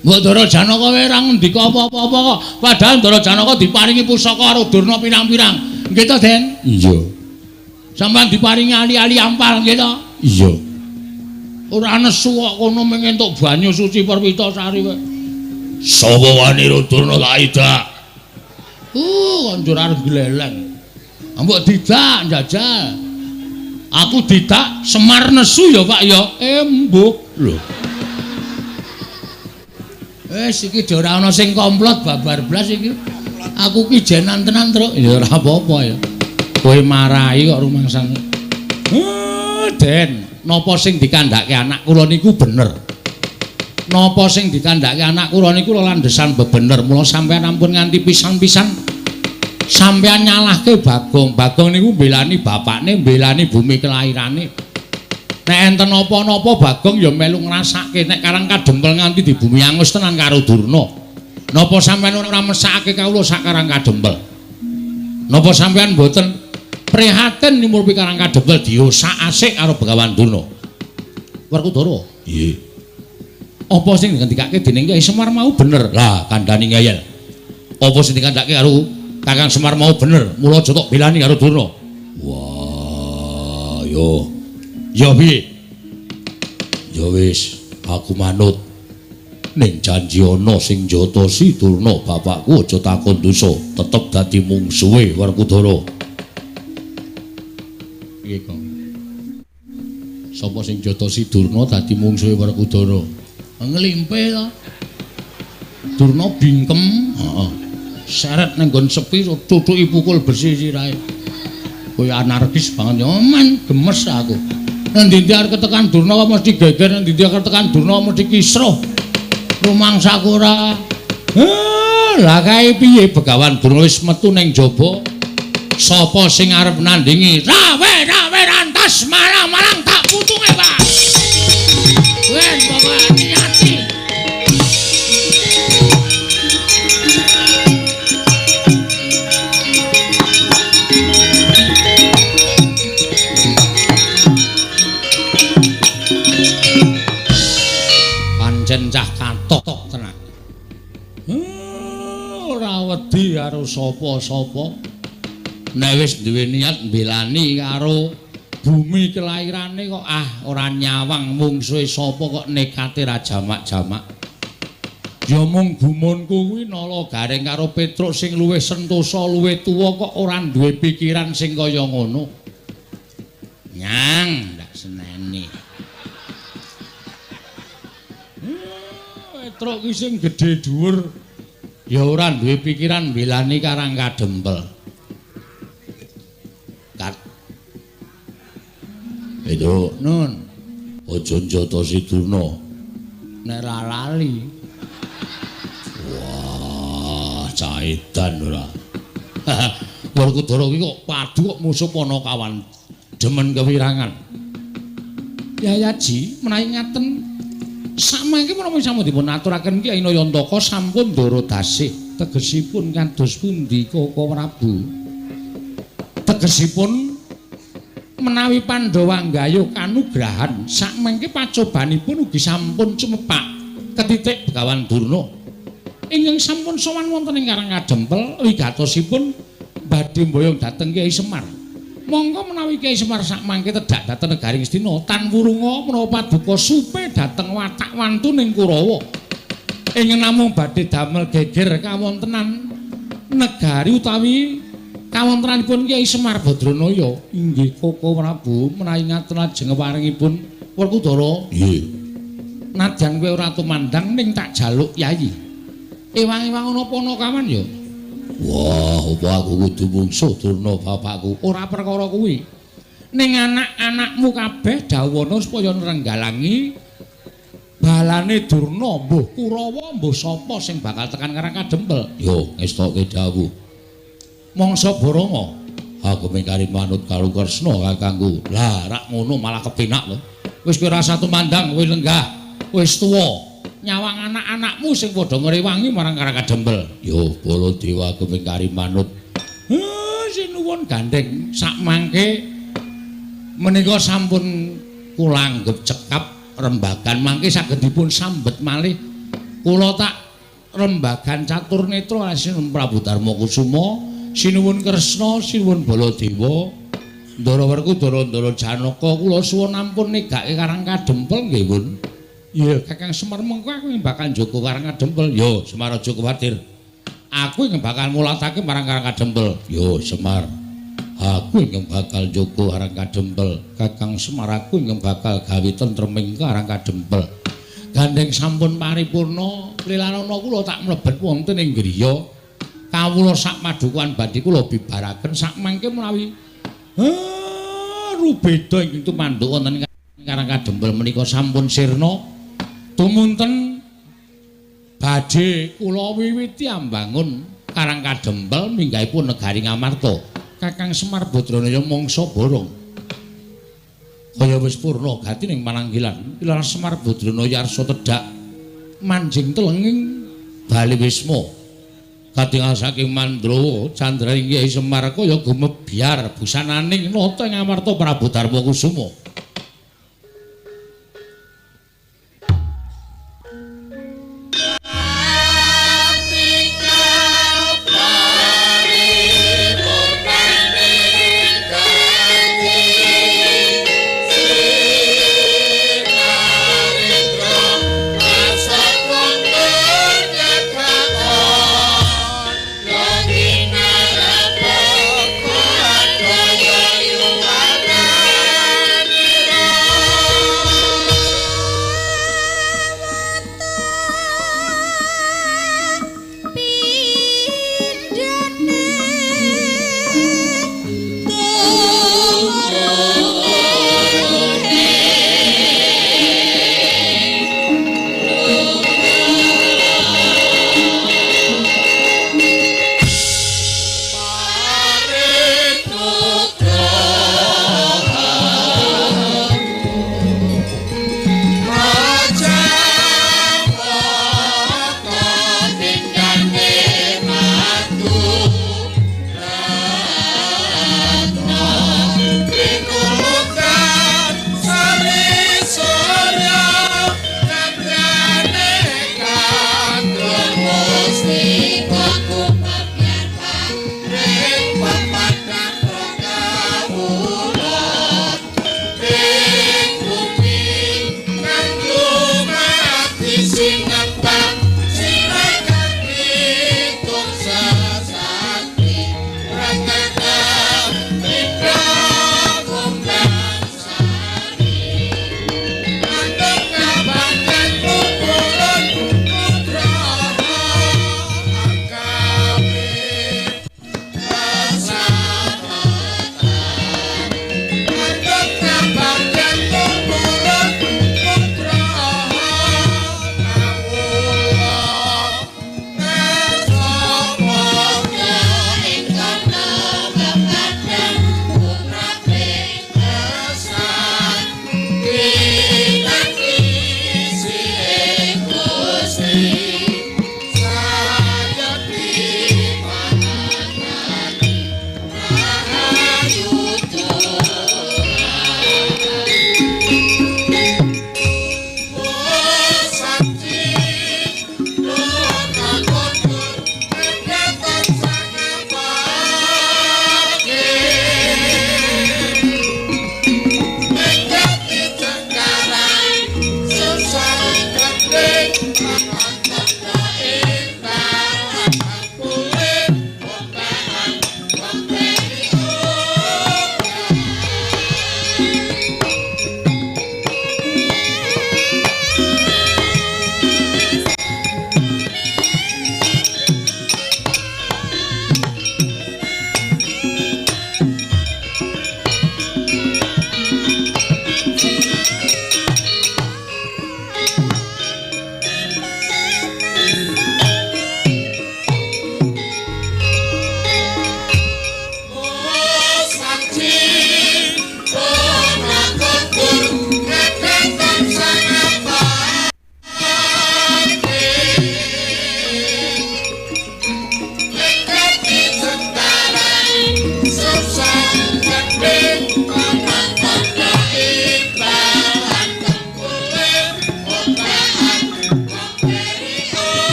Mbok Ndara Janaka kowe ora ngendika apa-apa kok. Padahal Ndara Janaka diparingi pusaka karo Durna pirang-pirang. Nggih to, Den? Iya. Sampeyan diparingi ali-ali ampal nggih to? Iya. Ora nesu kok kono mung entuk banyu suci Perwitasari kowe. Sapa wani Durna tak idak? Konjur arep gleleng. Mbok didak njajal. Aku didak Semar nesu ya, Pak ya. Embuk lho. Wis iki ora ana sing komplot babar blas iki. Aku ki jenan tenan, Truk. Ya ora apa-apa ya. Kowe marahi kok rumangsane. Den, napa sing dikandhake anak kula niku bener. Napa sing dikandhake anak kula niku landhesan bebener. Mula sampeyan ampun nganti pisan-pisan sampeyan nyalahke Bagong. Bagong niku mbelani bapakne, mbelani bumi kelairane. Nek enten napa-napa Bagong ya melu ngrasake nek Karang Kadempel nganti di bumi angus tenan karo Durna. Napa sampeyan ora mesakake kawula sak Karang Kadempel? Napa sampeyan mboten prihatin nyumurpi Karang Kadempel diosak-asik karo Begawan Durna? Werkudara. Nggih. Apa sing dikandhakake dening Kyai Semar mau bener? Lah kandhani ngeyel. Apa sing dikandhakake karo Kakang Semar mau bener? Mula aja tok belani karo Durna. Wah, yo. Ya piye? Ya wis, aku manut. Ning janji ana sing njotosi Durna bapakku aja takon dosa, tetep dadi mungsuhe Werkudara. Piye, Kang? Sapa sing njotosi Durna dadi mungsuhe Werkudara? Nglimpe to. Durna bingkem, heeh. Seret ning nggon sepi tutuki pukul besi sirahe. Kowe anarkis banget ya, men gemes aku. Nang ndi-ndi arep ketekan Durna kok mesti geger, nang ndi-ndi arep ketekan Durna mesti kisruh. Rumangsaku ora. Lah kae piye Begawan Durna wis metu ning jaba. Sapa sing arep nandingi? Rawe rawe rantas marang-marang tak putunge, Pak. Ben pokoke hati-hati. wedi karo sapa-sapa. Nek wis duwe niat mbelani karo bumi kelairane kok ah ora nyawang mungsuhe sapa kok nekate ra jamak-jamak. Ya mung gumunku kuwi Nala Gareng karo Petruk sing luwih sentosa, luwih tuwa kok ora duwe pikiran sing kaya ngono. Nyang ndak seneni. Petruk ki sing gedhe dhuwur ya ora duwe pikiran mbelani Karang Kadempel. Kat. Itu nun aja njotosi Durna. Nek ra lali. Wah, caitan ora. Werkudara ki kok padu kok musuh Panakawan demen kewirangan. Yayaji menawi ngaten samangke menapa sampun dipun aturaken Kyai Nayantaka sampun ndara dasih tegesipun kados pundi Koko Prabu. Tegesipun menawi Pandhawa nggayuh kanugrahan sakmangke pacobanipun ugi sampun cumepak ketitik Begawan Durna. Ingkang sampun sowan wonten ing Karang Kadempel wigatosipun badhe mboyong dhateng Kyai Semar. Monggo menawi Kyai Semar sakmangke tedhak dhateng negari Ngastina tan wurunga menawa paduka supe dhateng watak wantuning Kurawa. Ingkang namung badhe damel geger kawontenan negari utawi kawontenanipun Kyai Semar Badranaya. Inggih Koko Prabu menawi ngaten lajeng paringipun Werkudara. Nggih. Nadyan kowe ora tumandang ning tak jaluk yayi. Ewang-ewang ana Panakawan ya. Wah, apa aku kudu mungsuh Durna bapakku? Ora perkara kuwi. Ning anak-anakmu kabeh dawana supaya nrenggalangi balane Durna, mbuh Kurawa, mbuh sapa sing bakal tekan Karang Kadempel. Yo, ngestoke dawuh. Mangsa Baranga, aku mingkari manut karo Kresna kakangku. Lah, rak ngono malah kepenak lho. Wis kowe ora tumandang, kowe lenggah, wis tuwa. Nyawang anak-anakmu sing padha ngrewangi marang Karang Kadempel. Yo, Baladewa keping manut. Sinuwun gandeng sakmangke menika sampun kula anggep cekap rembagan mangke saged dipun sambet malih. Kula tak rembagan catur netra sinuwun Prabu Darma Kusuma, sinuwun Kresna, sinuwun Baladewa, Ndara Werkudara, Ndara Janaka, kula suwun ampun negake Karang Kadempel nggih, Bun. Ya, Kakang Semar mengko aku bakal njaga Karang Kadempel. Yo, Semar aja kuwatir. Aku ingkang bakal mulatake marang Karang Kadempel. Yo, Semar. Aku ingkang bakal njaga Karang Kadempel. Kakang Semar aku ingkang bakal gawe tentreming Karang Kadempel. Gandeng sampun paripurna, lilanana kula tak mlebet wonten ing griya. Kawula sak padukuhan badhe kula bibaraken sakmangke menawi rubeda ingkang tumanduk wonten ing Karang Kadempel menika sampun sirna. Tumunten badhe kula wiwiti ambangun Karang Kadempel minggahipun negari Ngamarta. Kakang Semar Badranaya mangsa borong. Kaya wis purna gati ning pananggilan. Ilar Semar Badranaya arsa tedhak manjing telenging bali wisma. Katingal saking Mandrawa candraning Kyai Semar kaya gumebyar busananing nata ing Ngamarta Prabu Darma Kusuma.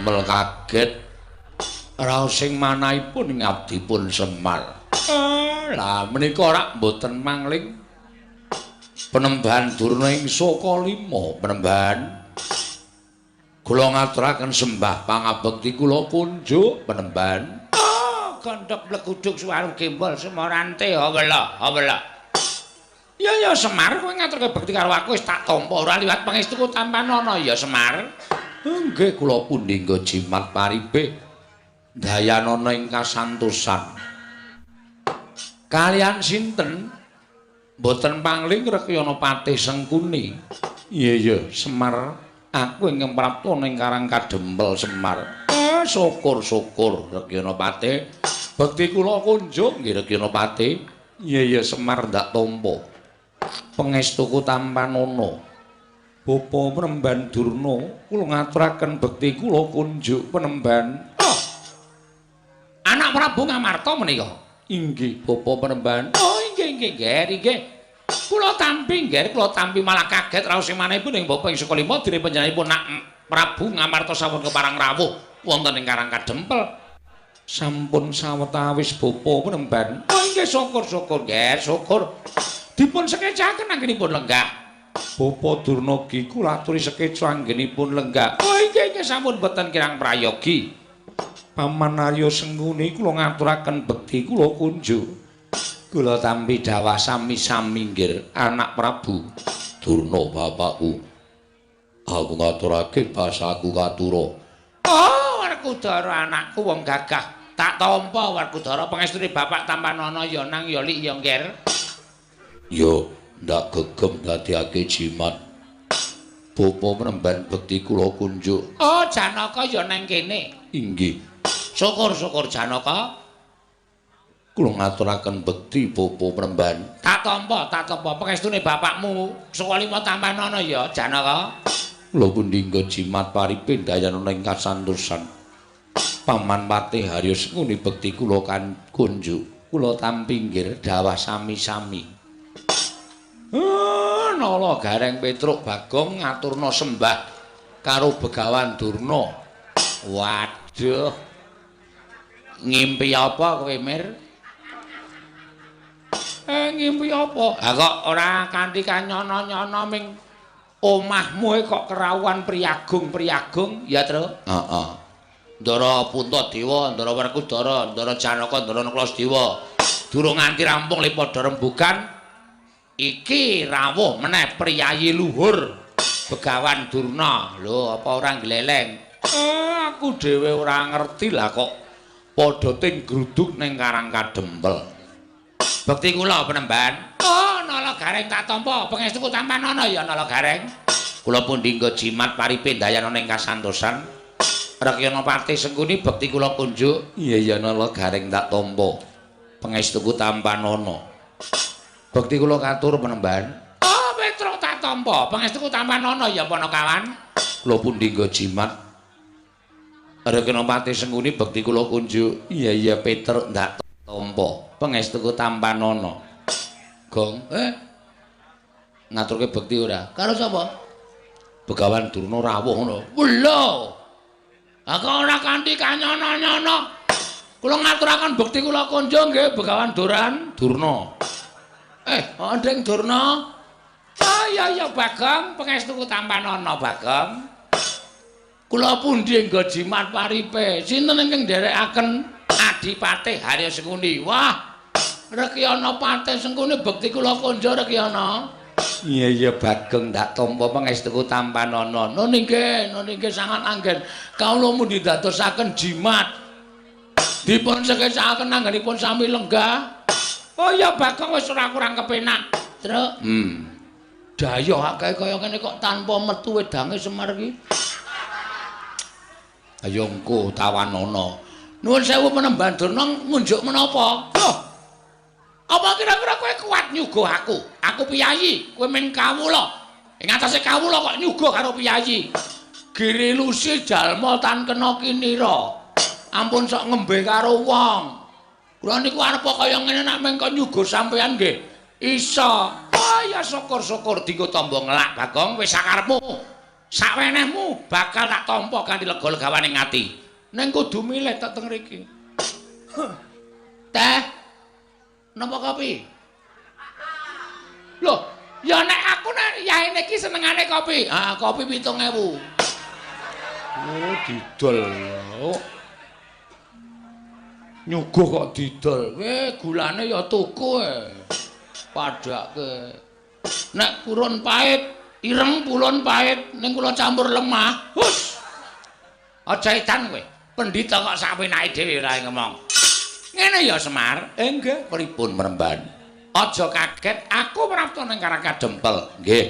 damel kaget raos sing manahipun ing abdipun Semar. Lah menika rak mboten mangling Penembahan Durna ing Saka 5 Penembahan. Kula ngaturaken sembah pangabekti kula kunjuk Penembahan. Oh, gondhok mleguduk suwaru gembol Semarante hawela hawela. Ya ya Semar, kowe ngaturke bekti karo aku wis tak tampa ora liwat pangestuku tampanana ya Semar. Nggih kula pundi nggo jimat paripe dayanana ing kasantosan. Kalian sinten? Mboten pangling Rekyana Patih Sengkuni. Iya iya Semar, aku ingkang prapta ning Karang Kadempel Semar. Syukur-syukur Rekyana Patih. Bekti kula kunjuk nggih Rekyana Patih. Iya iya Semar ndak tampa. Pangestuku tampanana. Bapa Penemban Durna, kula ngaturaken bekti kula kunjuk Penemban. Oh. Anak Prabu Ngamarta menika. Inggih Bapa Penemban. Oh inggih inggih nggih inggih. Kula tampi nggih, kula tampi malah kaget raos sing manahipun ing Bapa ing Saka 5 dene panjenenganipun nak Prabu Ngamarta sampun keparang rawuh wonten ing Karang Kadempel. Sampun sawetawis Bapa Penemban. Oh inggih syukur-syukur nggih, syukur. Dipun sekecaken anggenipun lenggah. Bapa Durna kula aturi sekeca anggenipun lenggah. Oh inggih inggih sampun boten kirang prayogi. Paman Arya Sengkuni kula ngaturaken bekti kula kunjuk. Kula tampi dawah sami-sami nggih anak Prabu Durna bapakku. Aku ngaturake basaku katura. Oh, Werkudara anakku wong gagah. Tak tampa Werkudara pangestune bapak tampanana ya nang ya lik ya ngger. Ya ndak gegem dadiake jimat. Bapa Penemban bekti kula kunjuk. Oh, Janaka ya nang kene. Inggih. Syukur-syukur Janaka. Kula ngaturaken bekti Bapa Penemban. Tak tampa, tak tampa pangestune bapakmu Saka 5 tampanana ya Janaka. Kula pundi nggo jimat paripe dayanana ing kasantosan. Paman Patih Harya Sengkuni bekti kula kan kunjuk. Kula tampi nggih dawah sami-sami. Nala Gareng Petruk Bagong ngaturna sembah karo Begawan Durna. Waduh. Ngimpi apa kowe, Mir? Ngimpi apa? Ha kok ora kanthi kanyono-nyono ming omahmu kok kerawuhan priyagung-priyagung, ya, Tru? Heeh. Ndara Puntadewa, Ndara Werkudara, Ndara Janaka, Ndara Nakula. Durung nganti rampung le padha rembugan. Iki rawuh meneh priyayi luhur Begawan Durna. Lho, apa ora gleleng? Aku dhewe ora ngerti lah kok padha ting gruduk ning Karang Kadempel. Bekti kula Penemban. Oh, Nala Gareng tak tampa. Pangestuku tampanana ya Nala Gareng. Kula pundi nggo jimat paripe dayanana ing kasantosan. Rekyana Patih Sengkuni bekti kula kunjuk. Iya iya Nala Gareng tak tampa. Pangestuku tampanana. Bekti kula katur Penemban. Oh, Petruk tak tampa. Pangestuku tampanana ya Panakawan. Kula pundi nggo jimat. Rekyana Patih Sengkuni bekti kula kunjuk. Iya iya Petruk ndak tampa. Pangestuku tampanana. Gong, ngaturke bekti ora? Karo sapa? Begawan Durna rawuh ngono. Lho. Aku ora kanthi kanyono-nyono. Kula ngaturaken bekti kula kunjuk nggih Begawan Duran Durna. Andeng Durna. Oh iya iya Bagong, pangestuku tampanana Bagong. Kula pundi nggo jimat paripe? Sinten ingkang nderekaken Adipatih Harya Sengkuni? Wah, Rekyana Patih Sengkuni bekti kula kunjuk Rekyana. Iya iya Bagong ndak tampa pangestuku tampanana. Nun inggih, nun inggih sangat anggen. Kawula mundi dadosaken jimat. Dipun sekecaken anggenipun sami lenggah. Oh iya Bagong wis ora kurang kepenak. Truk. Dayoh akeh kaya ngene kok tanpa metu wedange Semar iki. Ayo engko tawanana. Nuwun sewu Penemban Durna ngunjuk menapa? Loh. Apa kira-kira kowe kuat nyuguh aku? Aku piyayi, kowe men kawula. Ing atase kawula kok nyuguh karo piyayi. Girilusi jalma tan kena kinira. Ampun sok ngembe karo wong. Kula niku arep kaya ngene nek meng kok nyuguh sampean nggih. Iso. Oh ya syukur-syukur dienggo tamba ngelak Bagong wis sakarepmu. Sawenehmu bakal tak tampa kanthi lega-legawaning ati. Ning kudu milih tek teng mriki. Teh. Napa kopi? Loh, ya nek aku nek yaene iki senengane kopi. Ah, kopi 7000. Oh, didol. Oh. Nyuguh kok didol. Kowe gulane ya tuku e. Padake. Nek purun pahit, ireng purun pahit, ning kula campur lemah. Hus. Aja edan kowe. Pendhita kok sawenake dhewe ora ngomong. Ngene ya Semar. Nggih, pripun Mremban? Aja kaget, aku prapta ning Karang Kadempel. Nggih.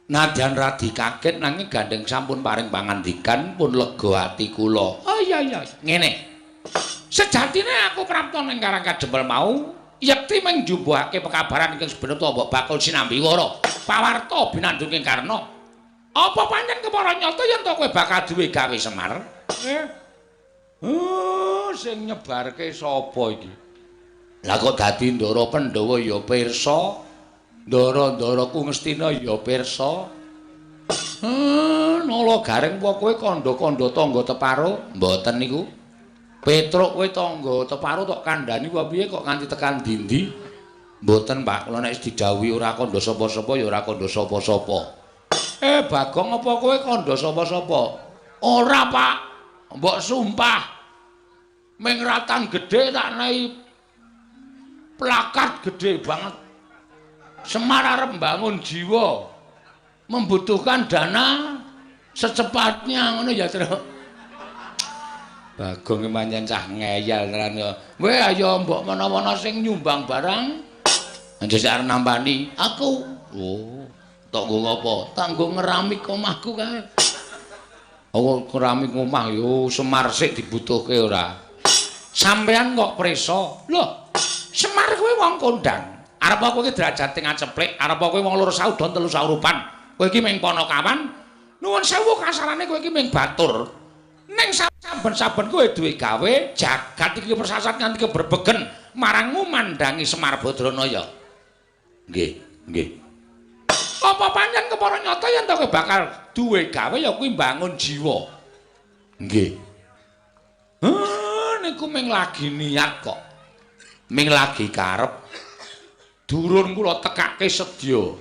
Nadyan radi kaget nanging gandeng sampun paring pangandikan pun lega ati kula. Oh iya iya, ngene. Sejatine aku prapta ning Karang Kadempel mau yekti mung njumbuhake pekabaran ingkang sebenarnya mbok bakul sinambi wara. Pawarta binandunging Karna. Apa pancen kepara nyata yen to kowe bakal duwe gawe Semar? Oh, sing nyebarke sapa iki? Lah kok dadi Ndara Pandhawa ya pirsa, Ndara-ndaraku Ngastina ya pirsa. Nala Gareng apa kowe kandha-kandha tangga teparo? Mboten niku. Petruk kowe tangga teparo tok kandhani apa piye kok nganti tekan dindi? Mboten, Pak. Kula nek didhawuhi ora kandha sapa-sapa ya ora kandha sapa-sapa. Bagong apa kowe kandha sapa-sapa? Ora, Pak. Mbok sumpah. Ming ratan gedhe tak nehi plakat gedhe banget. Semar arep mbangun jiwa. Membutuhkan dana secepatnya ngono ya, Truk. Bagong pancen cah ngeyel tenan ya. Weh ayo mbok menawa sing nyumbang barang. Aja sik arep nampani aku. Oh, tok nggo ngopo? Tak nggo ngeramik omahku kae. Oh, keramik omah yo Semar sik dibutuhke ora. Sampeyan kok prisa? Loh, Semar kuwi wong kondang. Arep kowe iki derajate ngaceplik, arep kowe wong loro saudon telu saurupan. Kowe iki ming panakawan. Nuwun sewu kasarane kowe iki ming batur. Ning saben-saben kowe duwe gawe, jagat iki persasat nganti kebrebegen marangmu mandangi Semar Badranaya. Nggih, nggih. Apa pancen kepara nyata yen to kowe bakal duwe gawe ya kuwi mbangun jiwa. Nggih. Niku ming lagi niat kok. Ming lagi karep. Durun kula tekake sedya.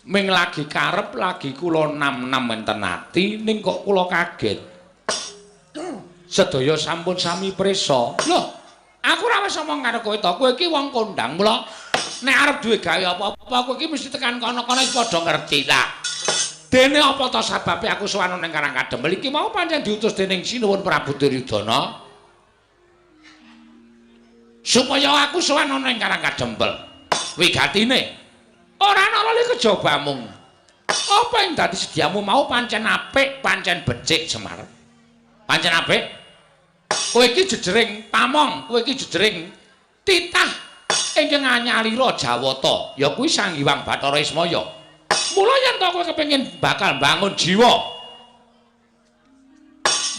Ming lagi karep lagi kula nam-nam enten ati ning kok kula kaget. Sedaya sampun sami prisa. Loh, aku ora wis omong karo kowe to. Kowe iki wong kondang, mula nek arep duwe gawe apa-apa kowe iki mesti tekan kono-kono wis padha ngerti lah. Dene apa to sababe aku sowan ning Karang Kadempel iki mau pancen diutus dening Sinuwun Prabu Duryudana supaya aku sowan ning Karang Kadempel. Wigatine ora ana lali kejaba mung apa ing dadi sediamu mau pancen apik, pancen becik Semar. Pancen apik. Kowe iki jejering pamong, kowe iki jejering titah ingkang anyalira Jawata, ya kuwi Sang Hyang Bathara Ismaya. Mula yen to kowe kepengin bakal bangun jiwa.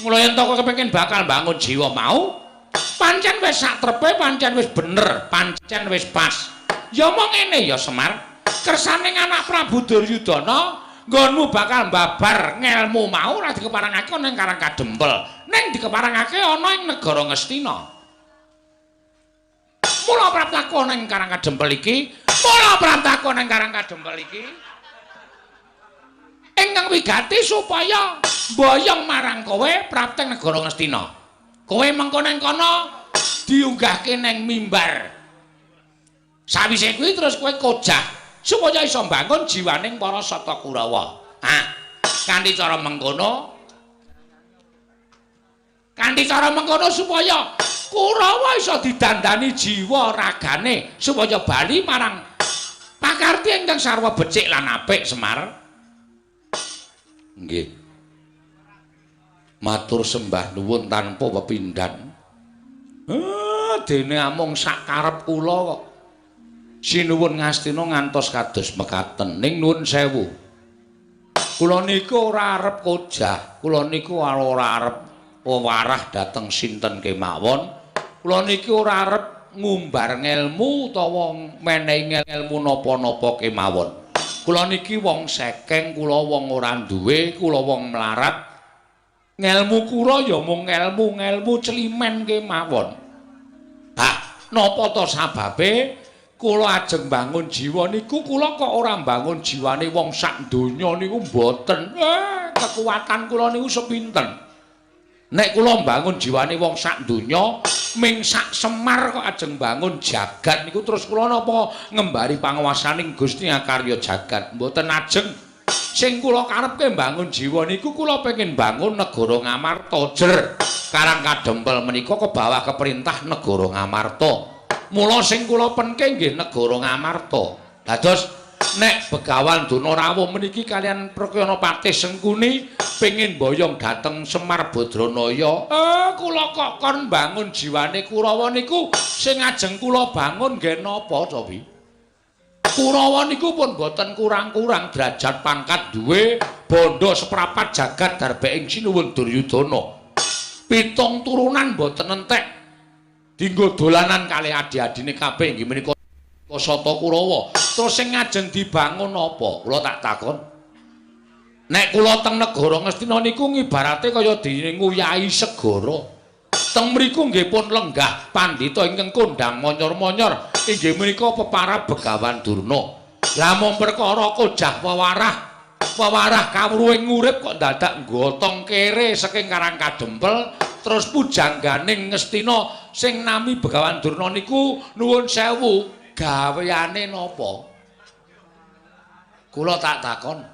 Mula yen to kowe kepengin bakal bangun jiwa mau, pancen wis sak trepe, pancen wis bener, pancen wis pas. Ya mong ngene ya Semar, kersane anak Prabu Duryudana nggonmu bakal babar ngelmu mau ora dikeparangake ana ing Karang Kadempel, ning dikeparangake ana ing negara Ngastina. Mula praptaku ana ing Karang Kadempel iki, mula praptaku ana ing Karang Kadempel iki ingkang wigati supaya mboyong marang kowe prapteng negara Ngastina. Kowe mengko nang kono diunggahke nang mimbar. Sawise kuwi terus kowe kojah supaya iso mbangun jiwaning para Sata Kurawa. Ah, kanthi cara mengkono, kanthi cara mengkono supaya Kurawa iso didandani jiwa ragane supaya bali marang pakarti ingkang sarwa becik lan apik Semar. Nggih. Matur sembah nuwun tanpa pepindhan. Dene amung sak karep kula kok. Sinuwun Ngastina ngantos kados mekaten. Ning nuwun sewu. Kula niku ora arep kojah, kula niku ora arep wewarah dhateng sinten kemawon. Kula niki ora arep ngumbar ngelmu utawa menehi ngelmu napa-napa kemawon. Kula niki wong sekeng, kula wong ora duwe, kula wong melarat. Ngelmu kula ya mung ngelmu celimen kemawon. Hah, napa to sababe kula ajeng bangun jiwa niku kula kok ora mbangun jiwane wong sak donya niku mboten. Kekuatan kula niku sepinten. Nek kula mbangun jiwane wong sak donya ming sak Semar kok ajeng bangun jagat niku terus kula napa ngembari panguwasaning Gusti Akarya jagat mboten ajeng. Sing kula karepke mbangun jiwa niku kula pengin bangun negara Ngamarta jer. Karang Kadempel menika kebawah keperintah negara Ngamarta. Mula sing kula penke nggih negara Ngamarta. Dados nek Begawan Durna rawuh meniki kalian Prakyana Patih Sengkuni pengin boyong dhateng Semar Badranaya. Kula kok kon bangun jiwane Kurawa niku sing ajeng kula bangun nggih napa to pi? Kurawa niku pun boten kurang-kurang derajat pangkat duwe bondo seprapat jagat darbeing sinuwun Duryudana. Pitung turunan boten entek dinggo dolanan kalih adi-adine kabeh inggih menika Sata Kurawa. Terus sing ngajeng dibangun apa? Kula tak takon. Nek kula teng negara Ngastina niku ngibarate kaya dene nguyahi segara. Teng mriku nggih pun lenggah pandhita ingkang kondhang monyor-monyor inggih menika peparab Begawan Durna. Lah mung perkara kojah wewarah, wewarah kawruhing urip kok dadak nggotong kere saking Karang Kadempel terus pujangganing Ngastina sing nami Begawan Durna niku nuwun sewu. Gaweane napa? Kula tak takon.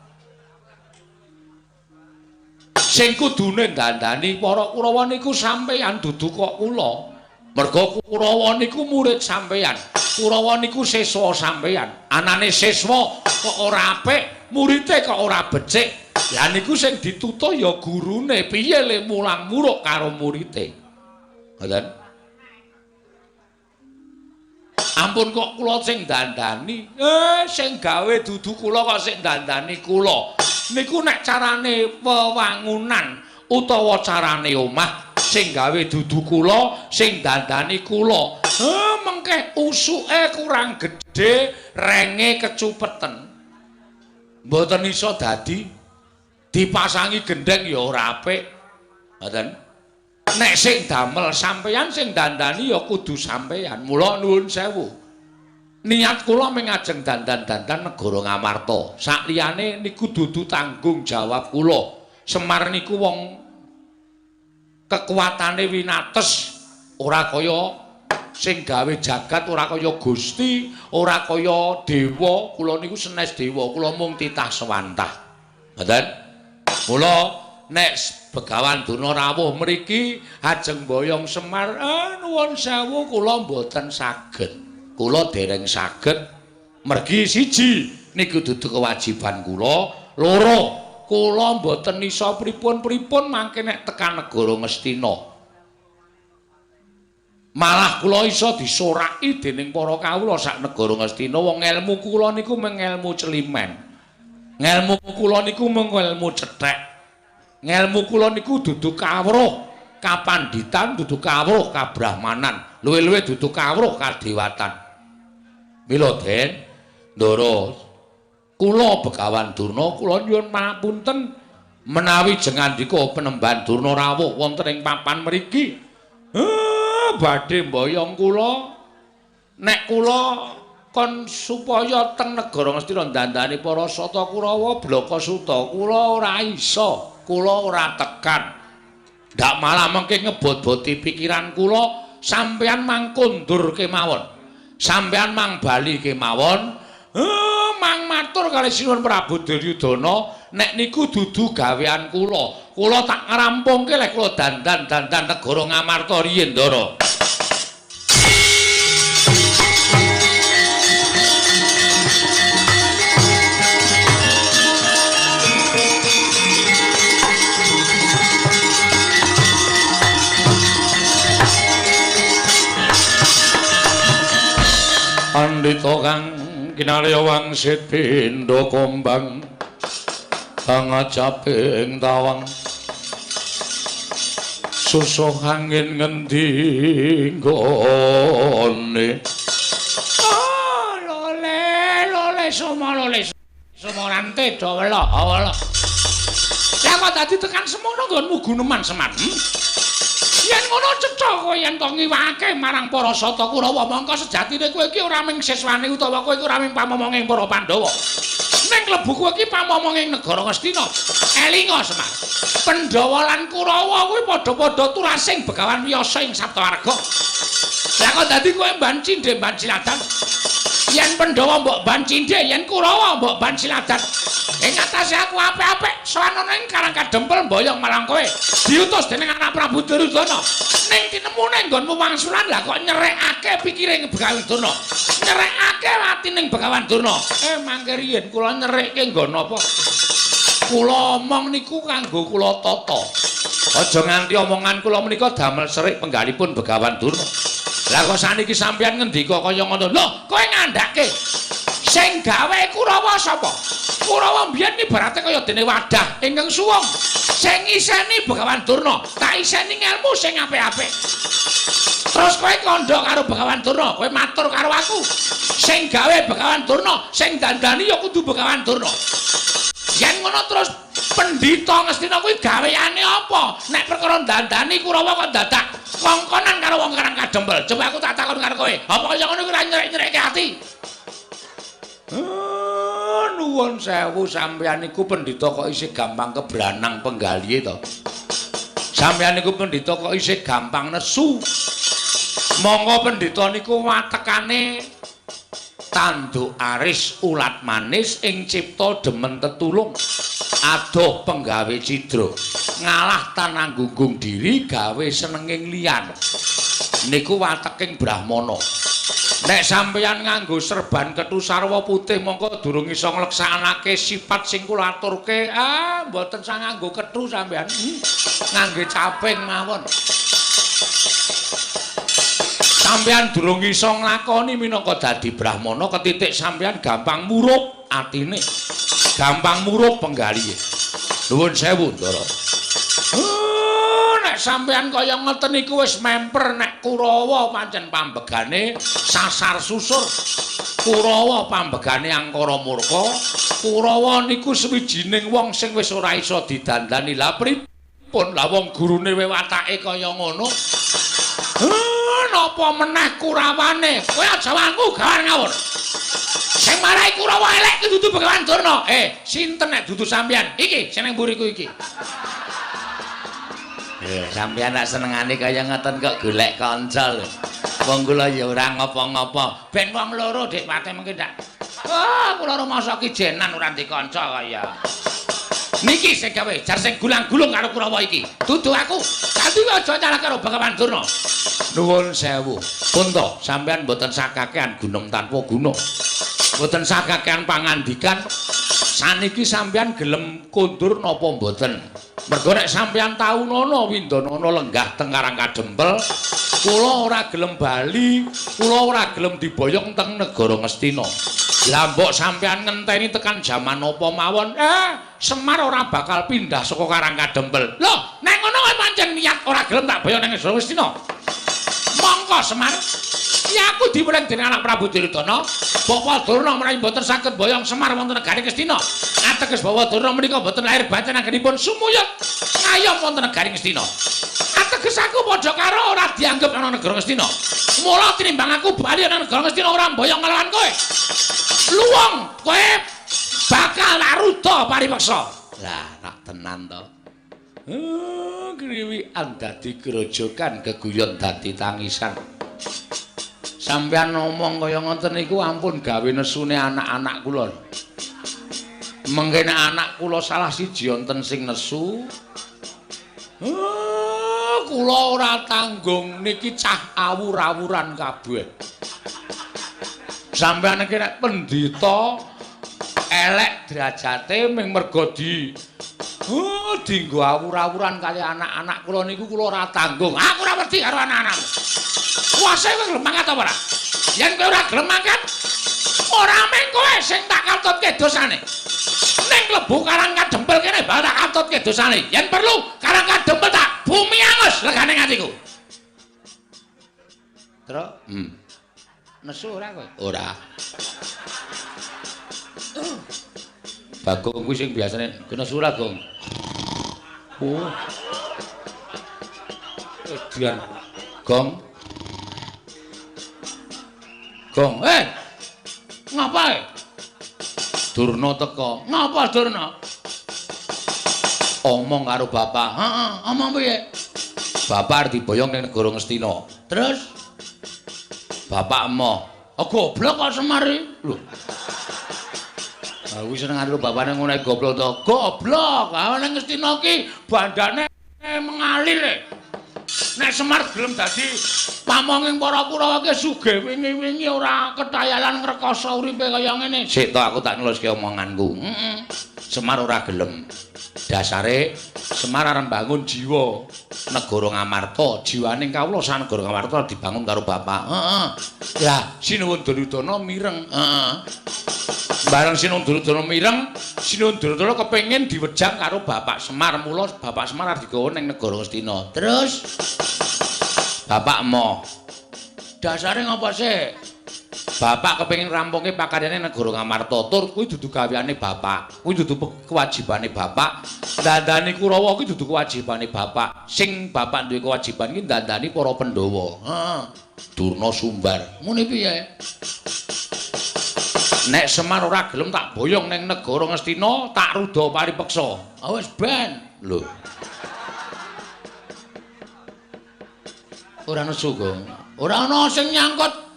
Sing kudune dandani para Kurawa niku sampeyan dudu kok kula. Merga Kurawa niku murid sampeyan. Kurawa niku siswa sampeyan. Anane siswa kok ora apik, murite kok ora becik. Lah niku sing ditutuh ya gurune, piye le mulang muruk karo murite. Ngoten. Ampun kok kula sing dandani. Sing gawe dudu kula kok sing dandani kula. Niku nek carane wewangunan utawa carane omah sing gawe dudu kula, sing dandani kula. Mengke usuke kurang gedhe, renge kecupeten. Mboten iso dadi dipasangi gendheng ya ora apik. Ngoten. Nek sing damel sampeyan sing dandani ya kudu sampeyan. Mula nuwun sewu. Niat kula mung ajeng dandan-dandan negara Ngamarta. Sakliyane niku dudu tanggung jawab kula. Semar niku wong kekuatane winates, ora kaya sing gawe jagat, ora kaya Gusti, ora kaya dewa. Kula niku senes dewa, kula mung titah sewantah. Ngoten. Mula nek Begawan Durna rawuh mriki ajeng boyong Semar, nuwun sewu kula mboten saged. Kula dereng saged mergi siji niku dudu kewajiban kula, loro kula mboten iso pripun-pripun mangke nek tekan negara Ngastina. Malah kula iso disoraki dening para kawula sak negara Ngastina. Wong ngelmu kula niku mung ngelmu celimen. Ngelmu kula niku mung ngelmu cethek. Ngelmu kula niku dudu kawruh kapanditan, dudu kawruh kabrahmanan, luwih-luwih dudu kawruh kadewatan. Mila Den, Ndara, kula Begawan Durna kula nyuwun pangapunten menawi jengandika penemban Durna rawuh wonten ing papan mriki. Badhe mboyong kula nek kula kon supaya teng negara Ngastina dandani para Sata Kurawa Blaka Suta, kula ora iso. Kula ora tekan. Ndak malah mengke ngebot-boti pikiran kula, sampeyan mang kondur kemawon. Sampeyan mang bali kemawon. Mang matur kalih Sinuwun Prabu Duryudana, nek niku dudu gawean kula. Kula tak ngrampungke lek kula dandan-dandan negara Ngamarta riyin, Ndara. Pandhita kang kinarya wangsit pindha kombang kang ajaping tawang susuh angin ngendi nggone. Lole lole soma lole rante do wela, wela. Lah kok dadi tekan semono nggonmu guneman Semar? Yen ngono cetha kowe yen to ngiwake marang para Sata Kurawa, mongko sejatine kowe iki ora mung siswane utawa kowe iki ora mung pamomonging para Pandhawa. Ning klebu kowe iki pamomonging negara Ngastina. Elinga Semar. Pandhawa lan Kurawa kuwi padha-padha turasing Begawan Wiyasa ing Saptawarga. Lah kok dadi kowe mban cindhe mban siladan? Yen Pandhawa mbok ban cindhe, yen Kurawa mbok ban siladan. Ing atase aku apik-apik sowan ana ing Karang Kadempel mboyong marang kowe. Diutus dening anak Prabu Duryudana. Ning tinemune nggonmu wangsulan lah kok nyerekake pikiring Begawan Durna. Nyerekake atining Begawan Durna. Mangke riyen kula nyerekke nggon apa? Kula omong niku kanggo kula tata. Aja nganti omongan kula menika damel serik penggalipun Begawan Durna. Lah kok saniki sampeyan ngendika kaya ngono? Lho, kowe ngandhake. Sing gawe Kurawa sapa? Kurawa mbiyen ibarate kaya dene wadah ingkang suwung. Sing ngiseni Begawan Durna, tak iseni ngelmu sing apik-apik. Terus kowe kandha karo Begawan Durna, kowe matur karo aku. Sing gawe Begawan Durna, sing dandani ya kudu Begawan Durna. Yen ngono terus pendhita Ngastina kuwi gaweane apa? Nek perkara dandani Kurawa kok dadak kongkonan karo wong Karang Kadempel. Coba aku tak takon karo kowe. Apa kaya ngono kuwi ora nyerek-nyerekke ati? Nuwun sewu, sampeyan niku pendhita kok isih gampang kebranang penggalihe to. Sampeyan niku pendhita kok isih gampang nesu. Monggo pendhita niku watekane tanduk aris ulat manis ing cipta demen tetulung, adoh penggawe cidra, ngalah tanang gunggung diri gawe senenging liyan. Niku wateking brahmana. Nek sampeyan nganggo serban kethu sarwa putih mongko durung iso ngleksanake sifat sing kula aturke. Ah, mboten sang nganggo kethu sampeyan. Ngangge caping mawon. Sampeyan durung iso nglakoni minangka dadi brahmana, ketitik sampeyan gampang murup atine. Gampang murup penggalihe. Nuwun sewu, Ndara. Nek sampeyan kaya ngoten niku wis memper nek Kurawa pancen pambegane sasar susur. Kurawa pambegane angkara murka. Kurawa niku sawijining wong sing wis ora iso didandani. Lah pripun? Lah wong gurune watake kaya ngono. Napa meneh Kurawane? Kowe aja wangu gawan ngawur. Sing marai Kurawa elek ki dudu Begawan Durna. Sinten nek dudu sampeyan? Iki sing nang mburiku iki. Sampeyan nek senengane kaya ngoten kok golek kanca lho. Wong kula ya ora ngopo-ngopo. Ben wong loro Dik Pate mengki ndak. Ah, kula rumangsa ki jenan ora ndek kanca kaya. Niki sing gawe jar sing gulang-gulung karo Kurawa iki. Dudu aku. Dadi aja nyalah karo Begawan Durna. Nuwun sewu. Pun to, sampeyan mboten sakakean gunem tanpa guna. Mboten sakakean pangandikan. Saniki sampeyan gelem kondur napa mboten? Mergo nek sampeyan taunono windanana lenggah teng Karang Kadempel, kula ora gelem bali, kula ora gelem diboyong teng negara Ngastina. Lah mbok sampeyan ngenteni tekan jaman apa mawon, Semar ora bakal pindah saka Karang Kadempel. Lho, nek ngono kowe pancen niat ora gelem tak boyong nang negara Ngastina. Mongko Semar, ya aku diweling dening anak Prabu Duryudana, Bapak Durna menawi mboten saged boyong Semar wonten negari Ngastina. Ateges Bapak Durna menika mboten lahir batin anggenipun sumuyut ngayom wonten negari Ngastina. Ateges aku padha karo ora dianggep ana negara Ngastina. Mula tinimbang aku bali ana negara Ngastina ora mboyong nglawan kowe. Luwung kowe bakal naruda paripeksa. Lah, rak tenan to. Kriwikan dadi grojogan, geguyon dadi tangisan. Sampeyan ngomong kaya ngoten niku ampun gawe nesune anak-anak kula. Mengke nek anak kula salah siji wonten sing nesu, kula ora tanggung niki cah awur-awuran kabeh. Sampeyan iki nek pendhita elek derajate ming mergo di dinggo awur-awuran kali anak-anak kula niku kula ora tanggung. Aku ora wedi karo anak-anakmu. Kuwase kowe gelem mangkat apa ora? Yen kowe ora gelem mangkat, ora mung kowe sing tak katutke dosane. Ning klebu Karang Kadempel kene bakal tak katutke dosane. Yen perlu Karang Kadempel tak bumi angus legane atiku. Tru, Nesu ora kowe? Ora. Bagong kuwi sing biasane kena surah, Gong. Oh. Edian. Gong. Gong, eh. Ngapa? Durna teka. Ngapa Durna? Omong karo bapak. Heeh, omong piye? Bapak arep diboyong ning negara Ngastina. Terus bapak emoh. Oh, goblok kok Semar iki. Lho. Aku seneng karo bapakne ngono goblok to. Goblok. Ha ning Ngastina ki bandane mengalir e. Nek Semar gelem dadi pamonging para Kurawa ki sugih wingi-wingi ora ketayalan ngrekoso uripe kaya ngene. Sik to aku tak neluske omonganku. Heeh. Semar ora gelem. Dasare Semar arep mbangun jiwa negara Ngamarta, jiwaning kawula sak negara Ngamarta dibangun karo bapak. Heeh. Lah Sinuwun Duryudana mireng. Heeh. Bareng Sinuwun Duryudana mireng, Sinuwun Duryudana kepengin diwejang karo bapak Semar, mula bapak Semar arep digawa ning negara Ngastina. Terus bapak emoh. Dasare ngapa sih? Bapak kepengin rampungke pakaryane negara Ngamarta, tur kuwi dudu gaweane bapak, kuwi dudu kewajibane bapak. Dandani Kurawa kuwi dudu kewajibane bapak. Sing bapak duwe kewajiban ki dandani para Pandhawa. Heeh. Durna sumbar. Muni piye? Nek Semar ora gelem tak boyong ning negara Ngastina, tak ruda paripeksa. Ah wis ben. Lho. Ora nesu, Gong. Ora ana sing nyangkut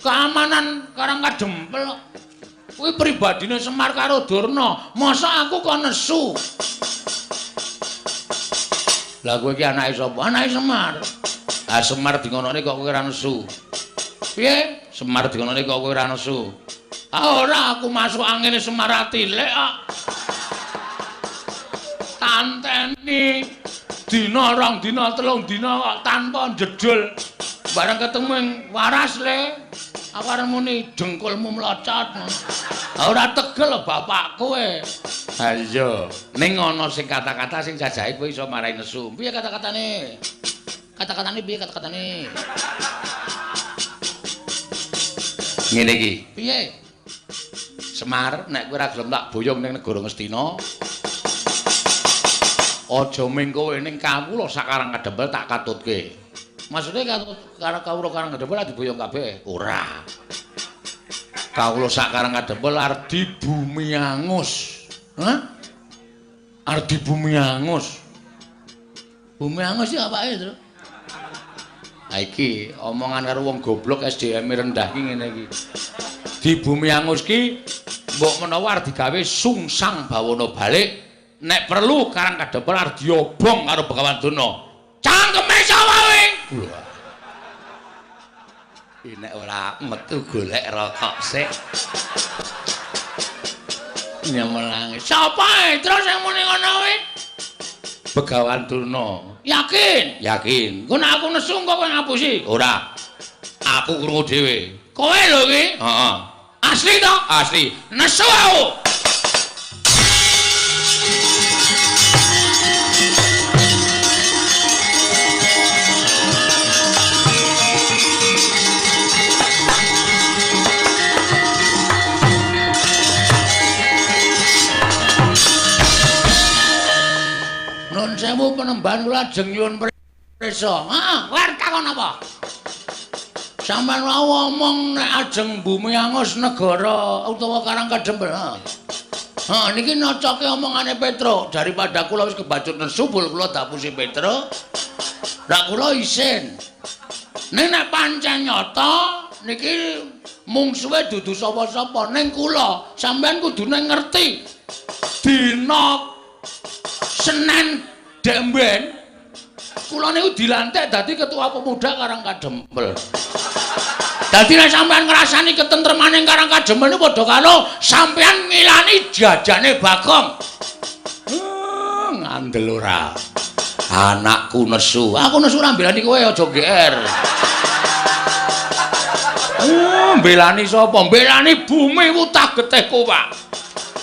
keamanan Karang Kadempel. Kuwi pribadine Semar karo Durna. Masa aku kok nesu? Lah kowe iki anake sapa? Anake Semar. Ah Semar dingonone kok kowe ora nesu. Piye? Semar dingonone kok kowe ora nesu. Ah ora, aku masuk angine Semar atilik kok. Tanteni dina rong dina telung dina kok tanpa njedul. Bareng ketemu ing waras le. Aku arep muni dengkulmu mlocot. Ora tegel bapak kowe. Ha iya, ning ana sing kata-kata sing jajahe kowe iso marai nesu. Piye kata-katane? Kata-katane piye kata-katane? Ngene iki. Piye? Semar, nek kowe ora gelem tak boyong ning negara Ngastina, aja ming kowe ning kawula sakarang Kadempel tak katutke. Maksude karo kawula Karang Kadempel diboyong kabeh? Ora. Kawula sakarang Kadempel arep dibumi angus. Hah? Arep dibumi angus. Bumi angus iki apake, Tru? Ha iki omongan karo wong goblok SDM rendah ki ngene iki. Di bumi angus ki mbok menawa arep digawe sungsang bawana balik, nek perlu Karang Kadempel arep diobong karo Begawan Durna. Cangkeme sapa kowe? Iki nek ora metu golek rokok sik. Nyemelangi. Sapa terus sing muni ngono kuwi? Begawan Durna. Yakin? Yakin. Engko nek aku nesu engko kowe ngapusi? Ora. Aku krungu dhewe. Kowe lho iki? Heeh. Asli to? Asli. Nesu aku. Nun sewu penemban kula ajeng nyuwun prisa. Heeh, kowe takon apa? Sampeyan wau omong nek ajeng bumi angus negara utawa Karang Kadempel. Heeh, niki nocoke omongane Petro. Daripada kula wis kebacut nesu bul kula dapusi Petro. Lah kula isin. Ning nek pancen nyata niki mungsuhe dudu sapa-sapa ning kula. Sampeyan kudune ngerti. Dina Senin demben kula niku dilantik dadi ketua pemuda Karang Kadempel. Dadi nek sampeyan ngrasani ketentremane Karang Kadempel niku padha karo sampeyan ngilani jajane Bagong. Ngandel ora. Anakku nesu. Aku nesu ora mbelani kowe aja GR. Mbelani sapa? Mbelani bumi wutah getihku, Pak.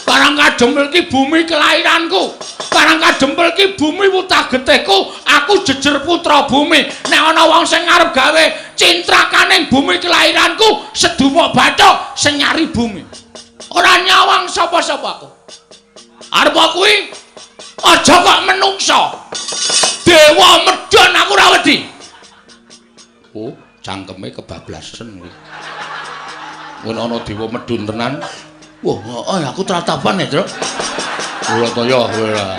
Karang Kadempel ki bumi kelahiranku. Karang Kadempel ki bumi wutah getihku. Aku jejer putra bumi. Nek ana wong sing arep gawe cintrakaning bumi kelahiranku, sedumuk bathuk sing nyari bumi. Ora nyawang sapa-sapa aku. Arep kuwi aja kok menungsa. Dewa medhon aku ora wedi. Oh, cangkeme kebablasen kuwi. Ngono ana dewa medhun tenan. Wah, heeh aku tratapan ya, Truk. Ora ta ya ora.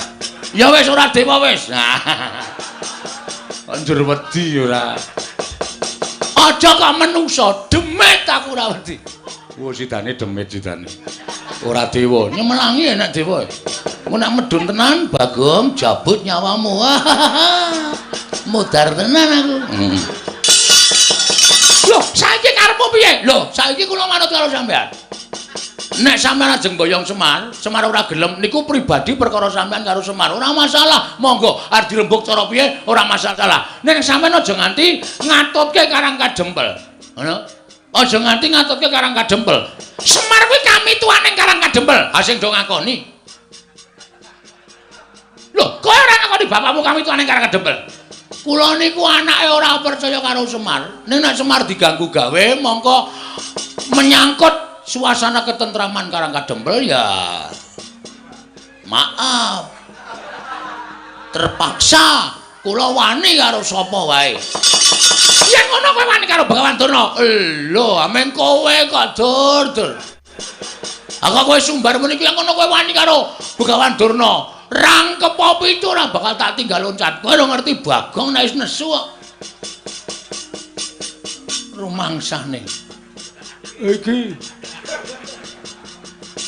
Ya wis ora dewa wis. Anjur wedi ora. Aja kok menungsa, demit aku ora wedi. Wah, sidane demit sidane. Ora dewa, nyemelangi enak dewa. Engko nek medhun tenan, Bagong jabut nyawamu. Modar tenan aku. Loh, saiki karepmu piye? Loh, saiki kula manut karo sampean. Nek sampean ajeng mboyong Semar, Semar ora gelem niku pribadi perkara sampean karo Semar. Ora masalah, monggo arep dirembug cara piye ora masalah. Nek sampean aja nganti ngatutke Karang Kadempel. Ngono? Aja nganti ngatutke Karang Kadempel. Semar kuwi kamituane Karang Kadempel. Ha sing do ngakoni. Loh, kowe ora ngakoni bapakmu kamituane Karang Kadempel? Kula niku anake ora percaya karo Semar. Ning nek Semar diganggu gawe mongko menyangkut suasana ketentraman Karang Kadempel ya maaf. Terpaksa kula wani karo sapa wae. Yen ngono kowe wani karo Begawan Durna. Lho, amen kowe kok dur-dur. Aku kowe sumbar muni kuwi ngono kowe wani karo Begawan Durna. Rangkep pitu ora bakal tak tinggal loncat. Kowe ora ngerti Bagong nek wis nesu kok. Rumangsane. Iki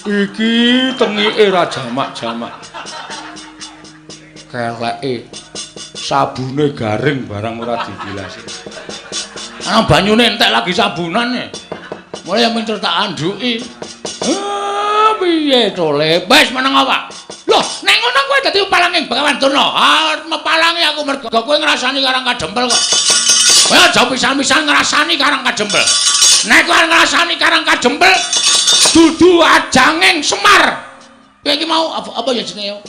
iki tengike ra jamak-jamak. Keleke sabune garing barang ora dibilasi. Ana banyune entek lagi sabunane. Mulai yang minter tak anduki. Ah, piye to, Le? Wis meneng apa? Loh, nek ngono kowe dadi palanging Begawan Durna. Ah, mepalangi aku mergo kowe ngrasani Karang Kadempel kok. Kowe aja pisan-pisan ngrasani Karang Kadempel. Nek kowe ngrasani Karang Kadempel, dudu ajanging Semar. Kowe iki mau apa ya jenenge?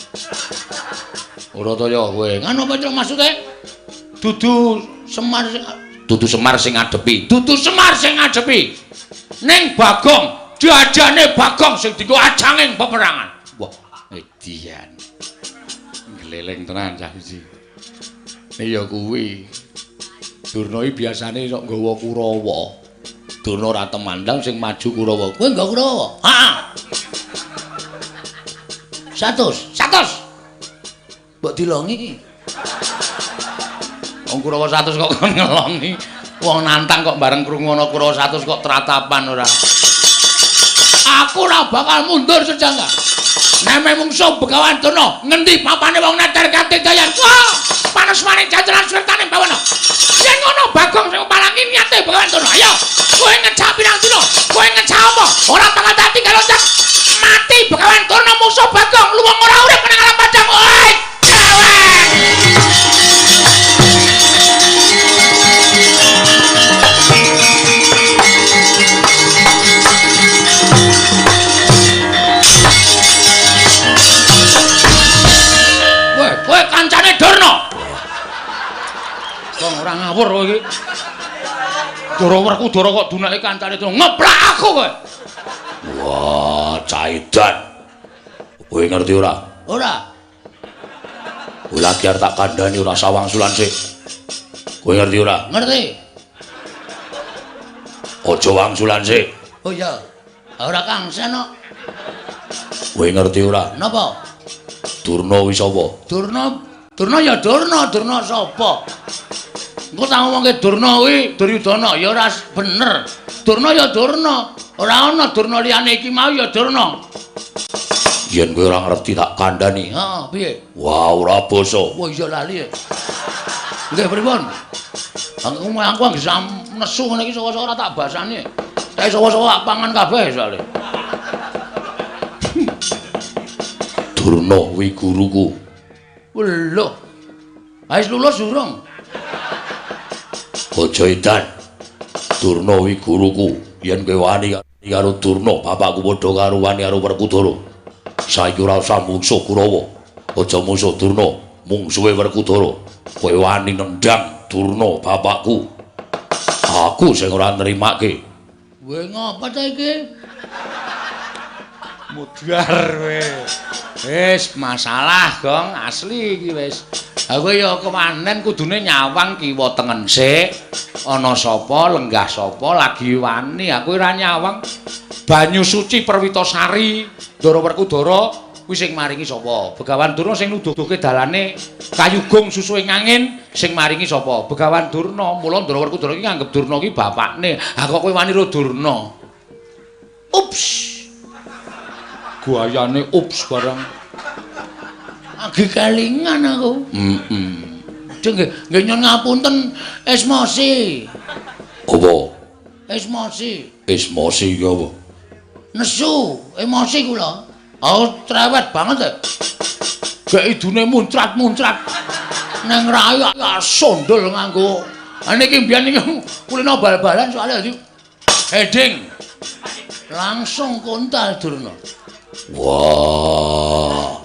Ora ta ya kowe. Ngono apa itu maksude? Dudu Semar sing dudu Semar sing ngadepi. Dudu Semar sing ngadepi. Ning Bagong, diajane Bagong sing dienggo ajanging peperangan. Wah, edian. Gleleng tenan cah iki. Iya kuwi. Durna iki biasane sok nggawa Kurawa. Durna ora temandang sing maju Kurawa. Kowe nggawa Kurawa? Heeh. 100. 100. Mbok dilongi. Wong Kurawa 100 kok kon ngelongi. Wong nantang kok bareng krungu ana Kurawa 100 kok tratapan ora. Aku ora bakal mundur sejangka. Neme mungsuh Begawan Durna, ngendi papane wong neter kanthi dayan. Wah, panas maning jajaran swertane bawana. Yen ngono Bagong sing palangi niate Begawan Durna. Ayo, kowe ngejak pirang dina? Kowe ngejak apa? Ora bakal dadi loncat. Mati Begawan Durna mungsuh Bagong, luwung ora urip nang alam padang. Oi, cewek. Kowe kancane Durna. Wong ora ngawur kowe iki. Dara Werkudara kok dunake kancane Durna. Ngeplak aku kowe. Wah, caidan. Kowe ngerti ora? Ora. Kowe lagi arep tak kandhani ora sawangsulan sik. Kowe ngerti ora? Ngerti. Aja wangsulan sik. Oh iya. Ora kangsen kok. Kowe ngerti ora? Napa? Durna kuwi sapa? Durna, Durna ya Durna, Durna sapa? Engko tak ngomongke Durna kuwi Duryudana ya ora bener. Durna ya Durna, ora ana Durna liyane iki mau ya Durna. Yen kowe ora ngerti tak kandhani. Heeh, piye? Wah, ora basa. Wah, iya lali. Nggih, pripun? Aku anggere nesu ngene iki saka-saka ora tak basani. Tak saka-saka tak pangan kabeh soalé. Durna kuwi guruku. Lho. Wis lulus urung? Aja edan. Durna kuwi guruku. Yen kowe wani karo Durna, bapakku padha karo wani karo Werkudara. Saiki ora usah mungsuh Kurawa. Aja mungsuh Durna, mungsuhe Werkudara. Kowe wani nendang Durna bapakku. Aku sing ora nrimake. Kowe ngapa ta iki? Mudhar kowe. Wis masalah, Gong, asli iki wis. Aku ya kewanen kudune nyawang kiwa tengen sik. Ana sapa, lenggah sapa lagi wani, aku ora nyawang. Banyu suci Perwitasari, Ndara Werkudara kuwi sing maringi sapa? Begawan Durna sing nuduhke dalane kayugung susuhing angin sing maringi sapa? Begawan Durna. Mula Ndara Werkudara iki nganggep Durna iki bapakne. Ha kok kowe wani ro Durna? Ups. Guayane ups barang. Agi kelingan aku. Heeh. Nggih, nggih nyuwun ngapunten Esmosi. Apa? Esmosi. Esmosi ki apa? Nesu, emosi kula. Oh, cerewet banget e. Gek idune muncrat-muncrat. Neng rai ya sondol nganggo. Ha niki mbiyen niki kulino bal-balan soalnya dadi heading. Langsung kontal Durna. Wah.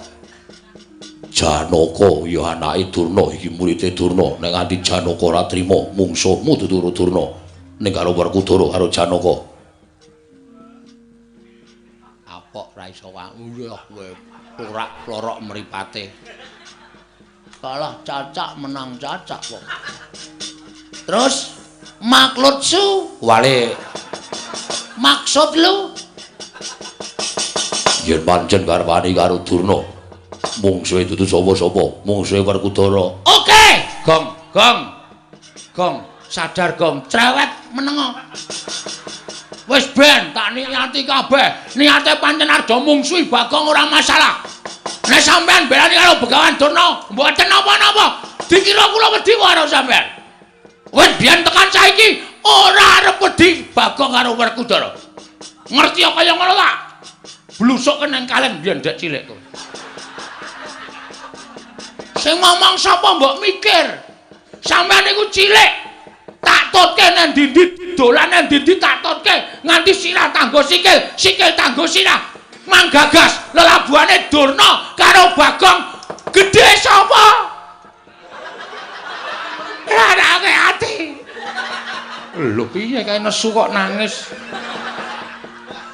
Janaka ya anake Durna iki murite Durna. Nek nganti Janaka ora trima mungsuhmu dudu Durna. Ning karo Werkudara karo Janaka. Apok ra iso wae kowe plorak-plorok mripate. Kalah cacak menang cacak kok. Terus maklutsu wale maksud lu yen pancen garwane karo Durna mungsuhe dudu sapa-sapa, mungsuhe Werkudara. Oke, Gong, Gong. Gong, sadar Gong, cerewet menengo. Wis ben tak niati kabeh. Niate pancen arep mungsuhi Bagong ora masalah. Nek sampean belani karo Begawan Durna, mboten napa-napa. Dikira kula wedi karo sampean. Wis biyen tekan saiki ora arep wedi Bagong karo Werkudara. Ngerti kaya ngono ta? Blusuk nang kaleng biyen dek cilik kowe. Sing ngomong sapa mbok mikir? Sampeyan niku cilik. Tak tutke nang ndi-ndi, dolan nang ndi-ndi tak tutke nganti sirah tanggo sikil, sikil tanggo sirah. Manggagas lelabuhane Durna karo Bagong gedhe sapa? Rarake ati. Lho piye kae nesu kok nangis?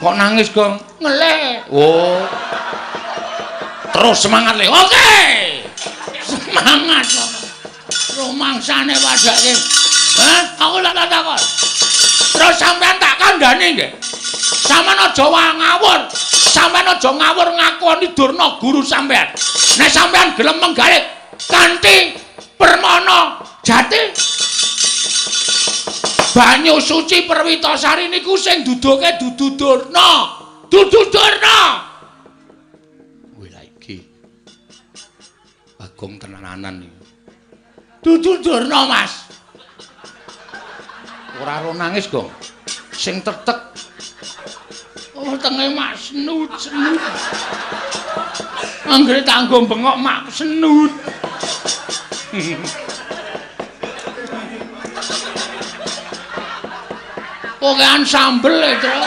Kok nangis, Gong? Ngelih. Oh. Terus semangat le. Oke. Semangat kok. Rumangsane padake. Hah? Aku tak takon. Terus sampean tak kandhani nggih. Sampean aja ngawur. Sampean aja ngawur ngakoni Durna guru sampean. Nek sampean gelem menggalih kanthi permana jati banyu suci Perwitasari niku sing duduke dudu Durna. Dudu Durna. Wih lah iki. Bagong tenanan iki. Dudu Durna, Mas. Ora ro nangis, Gong. Sing tetek. Oh, tenge mak senut, senut. Anggere tanggo bengok mak senut. Pokokan sambel e, Tru.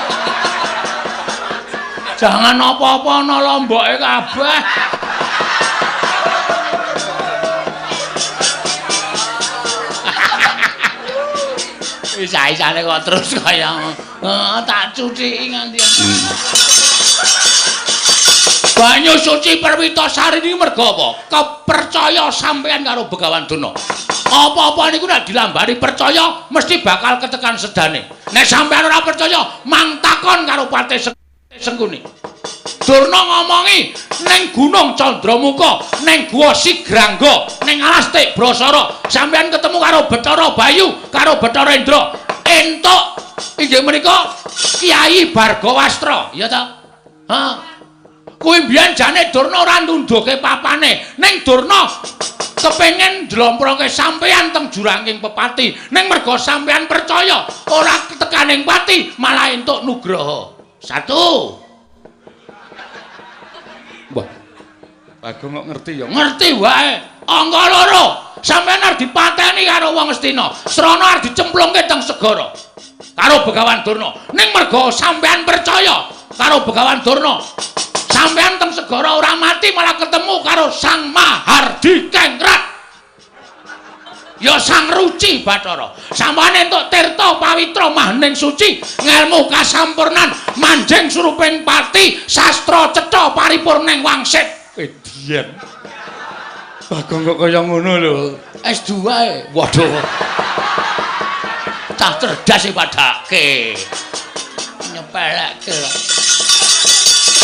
Jangan apa-apa ana lomboke kabeh. Isa-isane kok terus kaya tak cuciki nganti. Banyu suci Perwitasari niki mergo apa? Kepercaya sampean karo Begawan Durna. Apa-apa niku nek dilambari percaya mesti bakal ketekan sedane. Nek sampean ora percaya, mang takon karo Patih Sengkuni. Durna ngomongi ning Gunung Candramuka, ning Gua Sigrangga, ning Alas Tik Brasara, sampean ketemu karo Bathara Bayu, karo Bathara Indra. Entuk inggih menika Kyai Bargawastra, ya ta? Ha. Kuwi mbiyen jane Durna ora nundhuke papane, ning Durna kepengin njlomproke sampean teng juranging pepati, ning merga sampean percaya ora ketekaning pati malah entuk nugraha. Satu. Wah. Bagong kok ngerti ya? Ngerti wae. Angka loro, sampean arep dipateni karo wong Astina. Srana arep dicemplungke teng segara karo Begawan Durna. Ning merga sampean percaya karo Begawan Durna, sampean teng segara ora mati malah ketemu karo Sang Mahardikengrat. Ya Sang Ruci Bathara. Sampeyan entuk tirta pawitra mahning suci, ngelmu kasampurnan, manjing suruping pati, sastra cetha paripurning wangsit. Edian. Bagong kok kaya ngono lho. S2 e. Waduh. Cah cerdas e padake. Nyepelekke lho.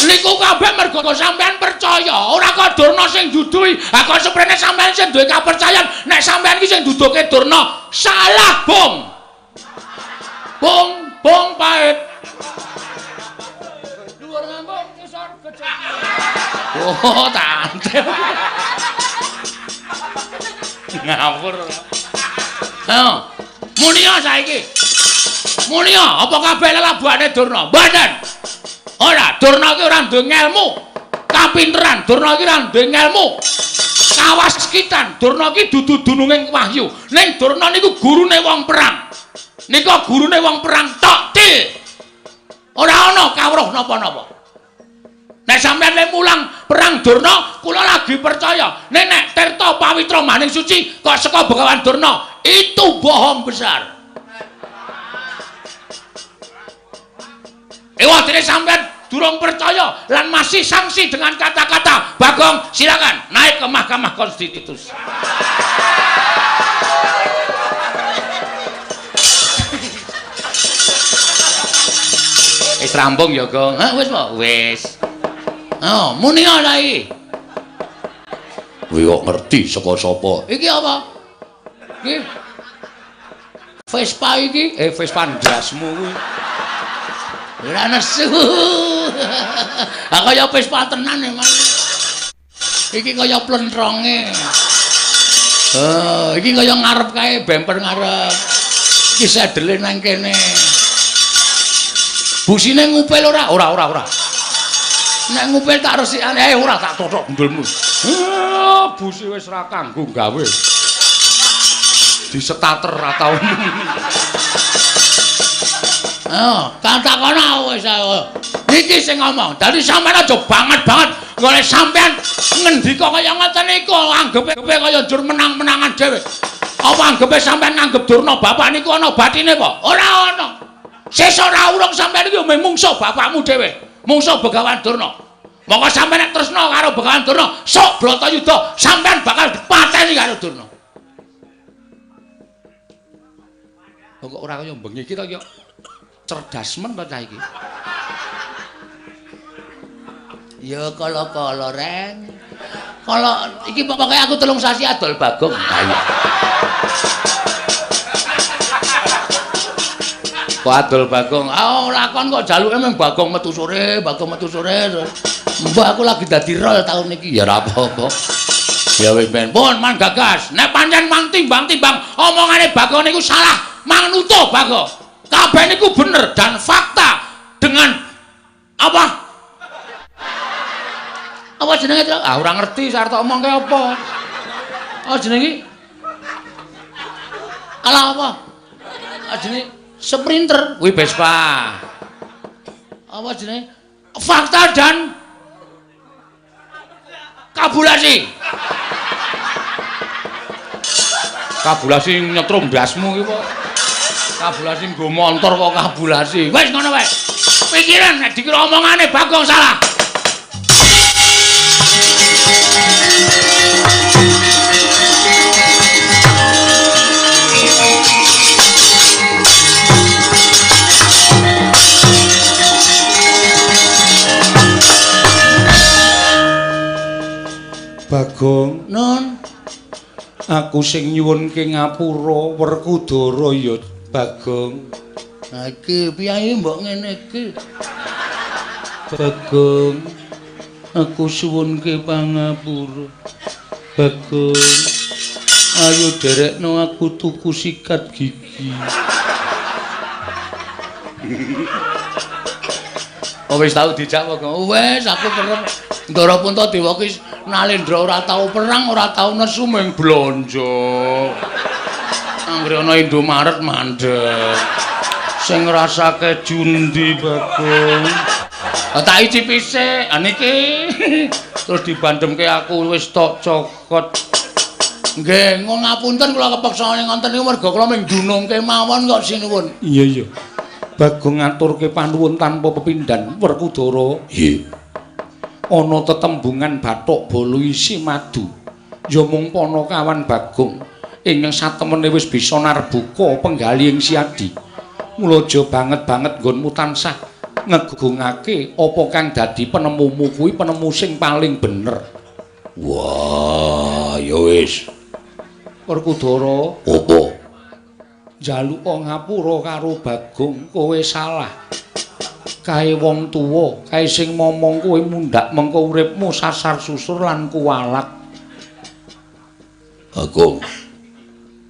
Niku kabeh mergo sampean percaya, ora kok Durna sing duduhi. Ha kok seprene sampean sing duwe kapercayan nek sampean iki sing duduhke Durna, salah, Bung. Bung, bung pahit. Dhuwur ngambung ngisor gejek. Oh, tante. Ngawur. Ayo, munia saiki. Munia, apa kabeh lelabuhane Durna? Mboten. Ora, Durna iki ora duwe ngelmu. Kapinteran Durna iki ora duwe ngelmu. Kawaskitan Durna iki dudu dununging wahyu. Ning Durna niku gurune wong perang. Nika gurune wong perang tok til. Ora ana kawruh napa-napa. Nek sampeyan le mulang perang Durna, kula lagi percaya. Nek nek Tirta Pawitra Maning Suci kok saka Begawan Durna, itu bohong besar. Ewa dene sampeyan durung percaya lan masih sanksi dengan kata-kata Bagong, silakan naik ke Mahkamah Konstitusi. Wis rampung ya, Gong. Hah, wis po? Wis. Oh, muni saiki. Kowe kok ngerti saka sapa? Iki apa? Iki Vespa iki, Vespa ndasmu kuwi. Ora nesu. Ha kaya Vespa tenan e, Mas. Iki kaya plentronge. Oh, iki kaya ngarep kae, bemper ngarep. Iki sedele nang kene. Busine ngupil ora? Ora, ora, ora. Nek ngupil tak resikane, ora tak tothok gendulmu. Busi wis ora kanggo gawe. Disetater ra tau. Oh, katakono wis ayo. Niki sing ngomong. Dadi sampean aja banget-banget golek sampean ngendika kaya ngoten niku anggepe kaya njur menang-menangan dhewe. Apa anggepe sampean nganggep Durna bapak niku ana batine apa? Ora ana. Sesuk ora urung sampean iki mung mungsuh bapakmu dhewe, mungsuh Begawan Durna. Monggo sampean nek tresna karo Begawan Durna, sok Bratayuda sampean bakal dipateni karo Durna. Kok ora kaya bengi iki to ya? Cerdas men to cah iki. Ya kala-kala reng. Kala iki pokoke aku 3 sasi adol Bagong. Ha iya. Kok adol Bagong? Ah lakon kok jaluke mung Bagong metu sore, Bagong metu sore. Mbah aku lagi dadi rol taun iki. Ya ora apa-apa. Ya wis ben. Pun man gagas. Nek pancen mang timbang-timbang omongane Bagong niku salah, mang nutuh Bagong. Kabeh niku bener dan fakta dengan apa? Apa jenenge to? Ah ora ngerti arep tak omongke apa. Apa jenenge iki? Alah apa? Ah jenenge Sprinter kuwi Vespa. Apa jenenge? Fakta dan kabulasi. Kabulasi nyetrum ndasmu iki kok. Kabulasi nggo montor kok kabulasi. Wis ngono wae. Pikiran nek dikira omongane Bagong salah. Bagong, Nun, aku sing nyuwunke ngapura Werkudara ya Bagong. Nah iki piye mbok ngene iki? Bagong, aku suwunke pangapura. Bagong, ayo derekno aku tuku sikat gigi. Oh wis tau dijak Bagong. Wis aku kerep Ndara Puntadewa ki Nalendra ora tau perang, ora tau nesu mung blonjo. Anggere ana Indomaret mandek. Sing ngrasake jundi Bagong. Tak icipi sik. Ha niki terus dibandemke aku wis tok cokot. Nggih, ngapunten kula kepeksa ngoten niku merga kula mung dunungke mawon kok sinuwun. Iya iya. Bagong ngaturke panuwun tanpa pepindhan Werkudara. Nggih. Ana tetembungan bathuk bolu isi madu. Ya mung Panakawan Bagong ingkang satemene wis bisa narbuka penggalih ing Siadi. Mula aja banget-banget nggonmu tansah ngegungake apa kang dadi penemumu kuwi penemu sing paling bener. Wah, ya wis. Werkudara, apa? Njaluka ngapura karo Bagong, kowe salah. Kae wong tuwa, kae sing momong kowe mundhak mengko uripmu sasar susur lan kuwalat. Bagong.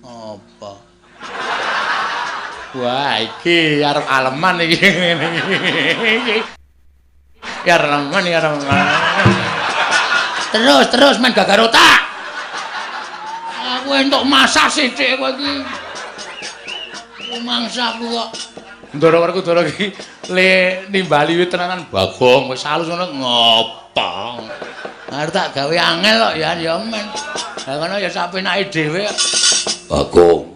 Apa? Wah, iki arep aleman iki. Ya aleman, ya aleman. Terus, terus main gagar otak. Aku entuk masak sithik kowe iki. Mangsaku kok. Ndara Werkudara iki le nimbali wit tenanan Bagong wis halus ngono ngopo. Arep tak gawe angel kok ya ya men. Lah kono ya sak penake dhewe. Bagong.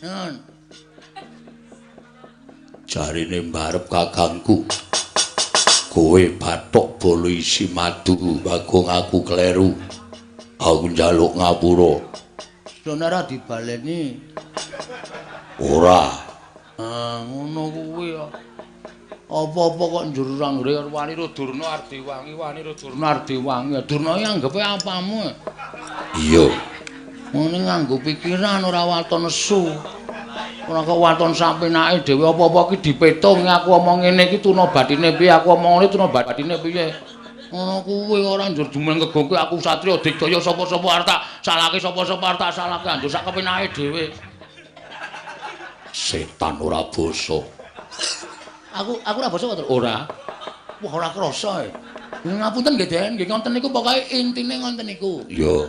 Nun. Jarine mbarep kakangku. Kowe bathok bolo isi madu, Bagong aku kleru. Aku njaluk ngapura. Sono ora dibaleni. Ora. Ah, ngono kuwi ya. Apa-apa kok njur anggere wani ro Durna Ardewangi, wani ro Durna Ardewangi. Durna iki anggepe apamu? Iya. Ngene nganggo pikiran ora waton nesu. Ora kok waton sapenake dhewe apa-apa iki dipetung aku omong ngene iki tuna batine piye, aku omong ngene tuna batine piye. Ngono kuwi ora njur jumeng kegongke aku satriya digdaya sapa-sapa arep tak salahke sapa-sapa arep tak salahke anjur sak kepenake dhewe. Setan ora basa. Aku ora basa to? Ora. Wah, ora krasa e. Ngapunten nggih, Den. Nggih ngoten niku pokoke intine ngoten niku. Iya.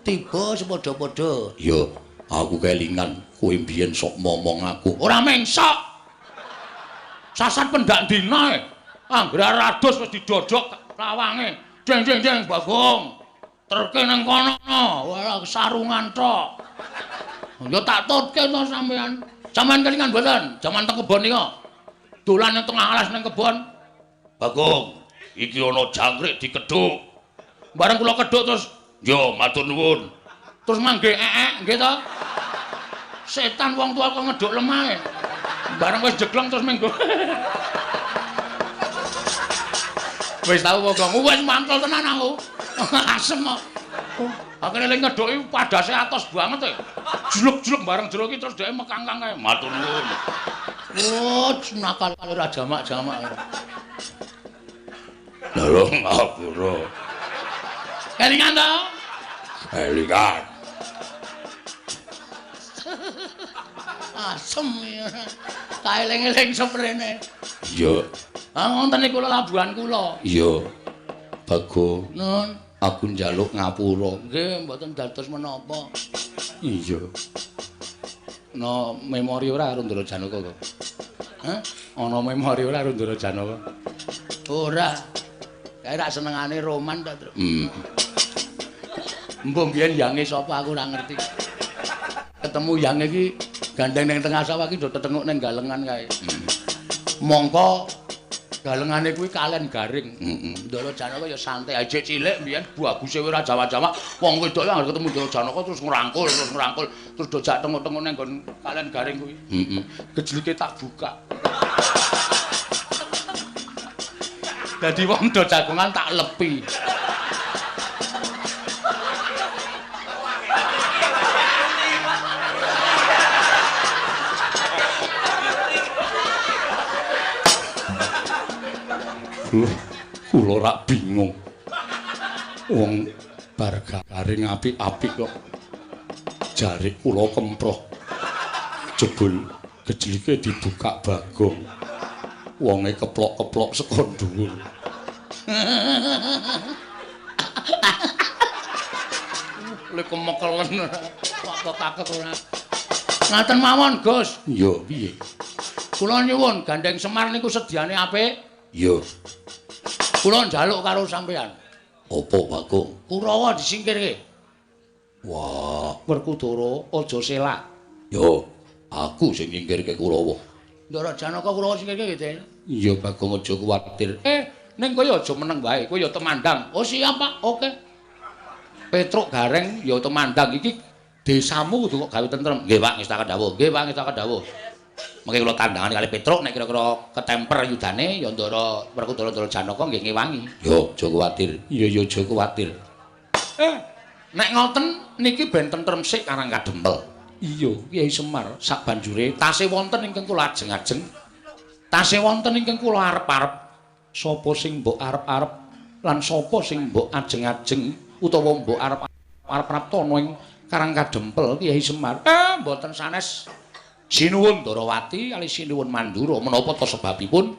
Tiba sepadha-padha. Iya, aku kelingan kowe mbiyen sok momong aku. Ora mengsok. Sasat pendak dina e. Anggere rados wis didodok lawange. Deng deng deng Bagong. Terke nang kono. Wah, sarungan tok. Ya tak tutke to sampean. Sampeyan kelingan mboten? Jaman teng kebon nika. Dolan nang tengah alas nang kebon. Bagong, iki ana jangkrik dikedhuk. Bareng kula kedhuk terus, yo matur nuwun. Terus mangge eek nggih to. Setan wong tua kok ngedhuk lemahe. Bareng wis jeglong terus minggu. Wis tau Bagong, wis mantul tenan aku. Asem kok. Akhire lek ngedhuki padase atos banget e. Jluk-jluk bareng jero iki terus dhek mekangkang kae. Matur nuwun. Oh, nakal ora jamak-jamak. Lha ngapura. Kelingan to? Kelingan. Asem ya. Kaeling-eling seprene. Iya. Ah ngoten niku labuhan kula. Iya. Bagong. Nun. Aku njaluk ngapura. Nggih, mboten dados menapa. Iya. Ana memori ora karo Ndara Janaka kok? Hah? Ana memori ora karo Ndara Janaka? Ora. Kae rak senengane roman ta, Tru. Mbok mbiyen yange sapa aku ora ngerti. Ketemu yange iki gandeng ning tengah sawah iki do tetenguk ning galengan kae. Mongko galengane kuwi kalen garing. Ndara Janaka ya santai aja cilik mbiyen baguse ora jawa-jawa. Wong wedok anggere ketemu Ndara Janaka terus ngrangkul, terus dojak tenguk-tenguk ning nggon kalen garing kuwi. Gejlike tak buka. Dadi wong do jagongan tak lepi. Kula rak bingung. Wong bar garing apik-apik kok jarik kula kemproh. Jebul gejlike dibuka Bagong. Wonge keplok-keplok saka dhuwur. Lek kemekelen kok kakek ora. Ngaten mawon, Gus. Iya, piye? Kula nyuwun gandeng Semar niku sediane apik. Iya. Kula njaluk karo sampean. Apa, Bagong? Kurawa disingkirke. Wah, Werkudara aja selak. Yo, aku sing nyingkirke Kurawa. Ndara Janaka Kurawa singkirke nggih, Den. Iya, Bagong aja kuwatir. Ning kowe aja meneng wae, kowe ya temandang. Oh siap, Pak. Oke. Petruk Gareng ya temandang iki desamu kudu kok gawe tentrem. Nggih, Pak, ngestakaken dawuh. Nggih, Pak, ngestakaken dawuh. Mengke kula tandangane kali Petruk nek kira-kira ketemper yudane ya Ndara Werkudara Ndara Janaka nggih ngewangi. Yo, aja kuwatir. Iya, ya aja kuwatir. Nek ngoten niki ben tentrem sik Karang Kadempel. Iya, Kyai Semar sabanjure tasih wonten ingkang kula ajeng-ajeng. Tasih wonten ingkang kula arep-arep. Sapa sing mbok arep-arep lan sapa sing mbok ajeng-ajeng utawa mbok arep-arep praptana ing Karang Kadempel Kyai Semar? Mboten sanes. Sinuwun Ndarawati kali sinuwun Mandura menapa ta sebabipun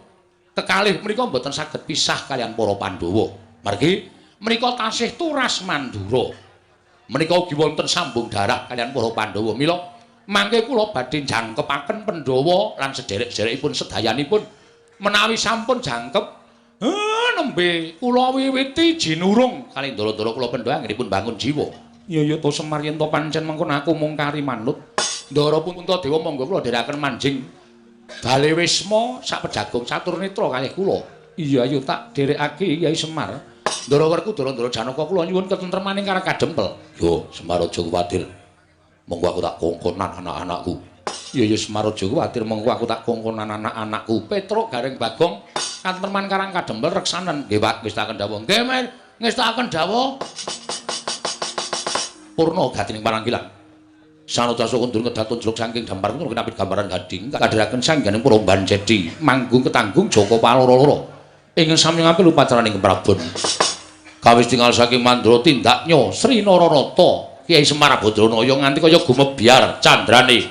kekalih menika mboten saged pisah kaliyan para Pandhawa. Margi menika tasih turas Mandura. Menika ugi wonten sambung darah kaliyan para Pandhawa. Mila mangke kula badhe jangkepaken Pandhawa lan sederek-sederekipun sedayanipun menawi sampun jangkep nembe kula wiwiti jinurung kali ndara-ndara kula Pandhawa anggenipun bangun jiwa. Iya ya to Semar yen to pancen mengkono aku mung kari manut. Ndara Puntadewa monggo kula dherekaken manjing Bale Wisma sak pejagung catur netra kalih kula. Iya ayo tak dherekake Kyai Semar. Ndara Werkudara Ndara Janaka kula nyuwun ketentremaning Karang Kadempel. Yo Semar aja kuwatir. Monggo aku tak kongkonan anak-anakku. Iya ya Semar aja kuwatir monggo aku tak kongkonan anak-anakku. Petruk Gareng Bagong katentreman Karang Kadempel reksanen. Nggih Pak, ngestakaken dawuh. Nggih Mer, ngestakaken dawuh. Purna gatining paranggilan. Sanadasa kundur kedaton jeluk saking dampar kundur kinapit gambaran gading kadheraken sangganing para banjedi manggung ketanggung Jaka Paloro-loro ingkang sami ngampil upacaraning Prabon. Kawis tinggal saking Mandra tindaknya Sri Nararata Kyai Semar Badranaya nganti kaya gumebyar candrane.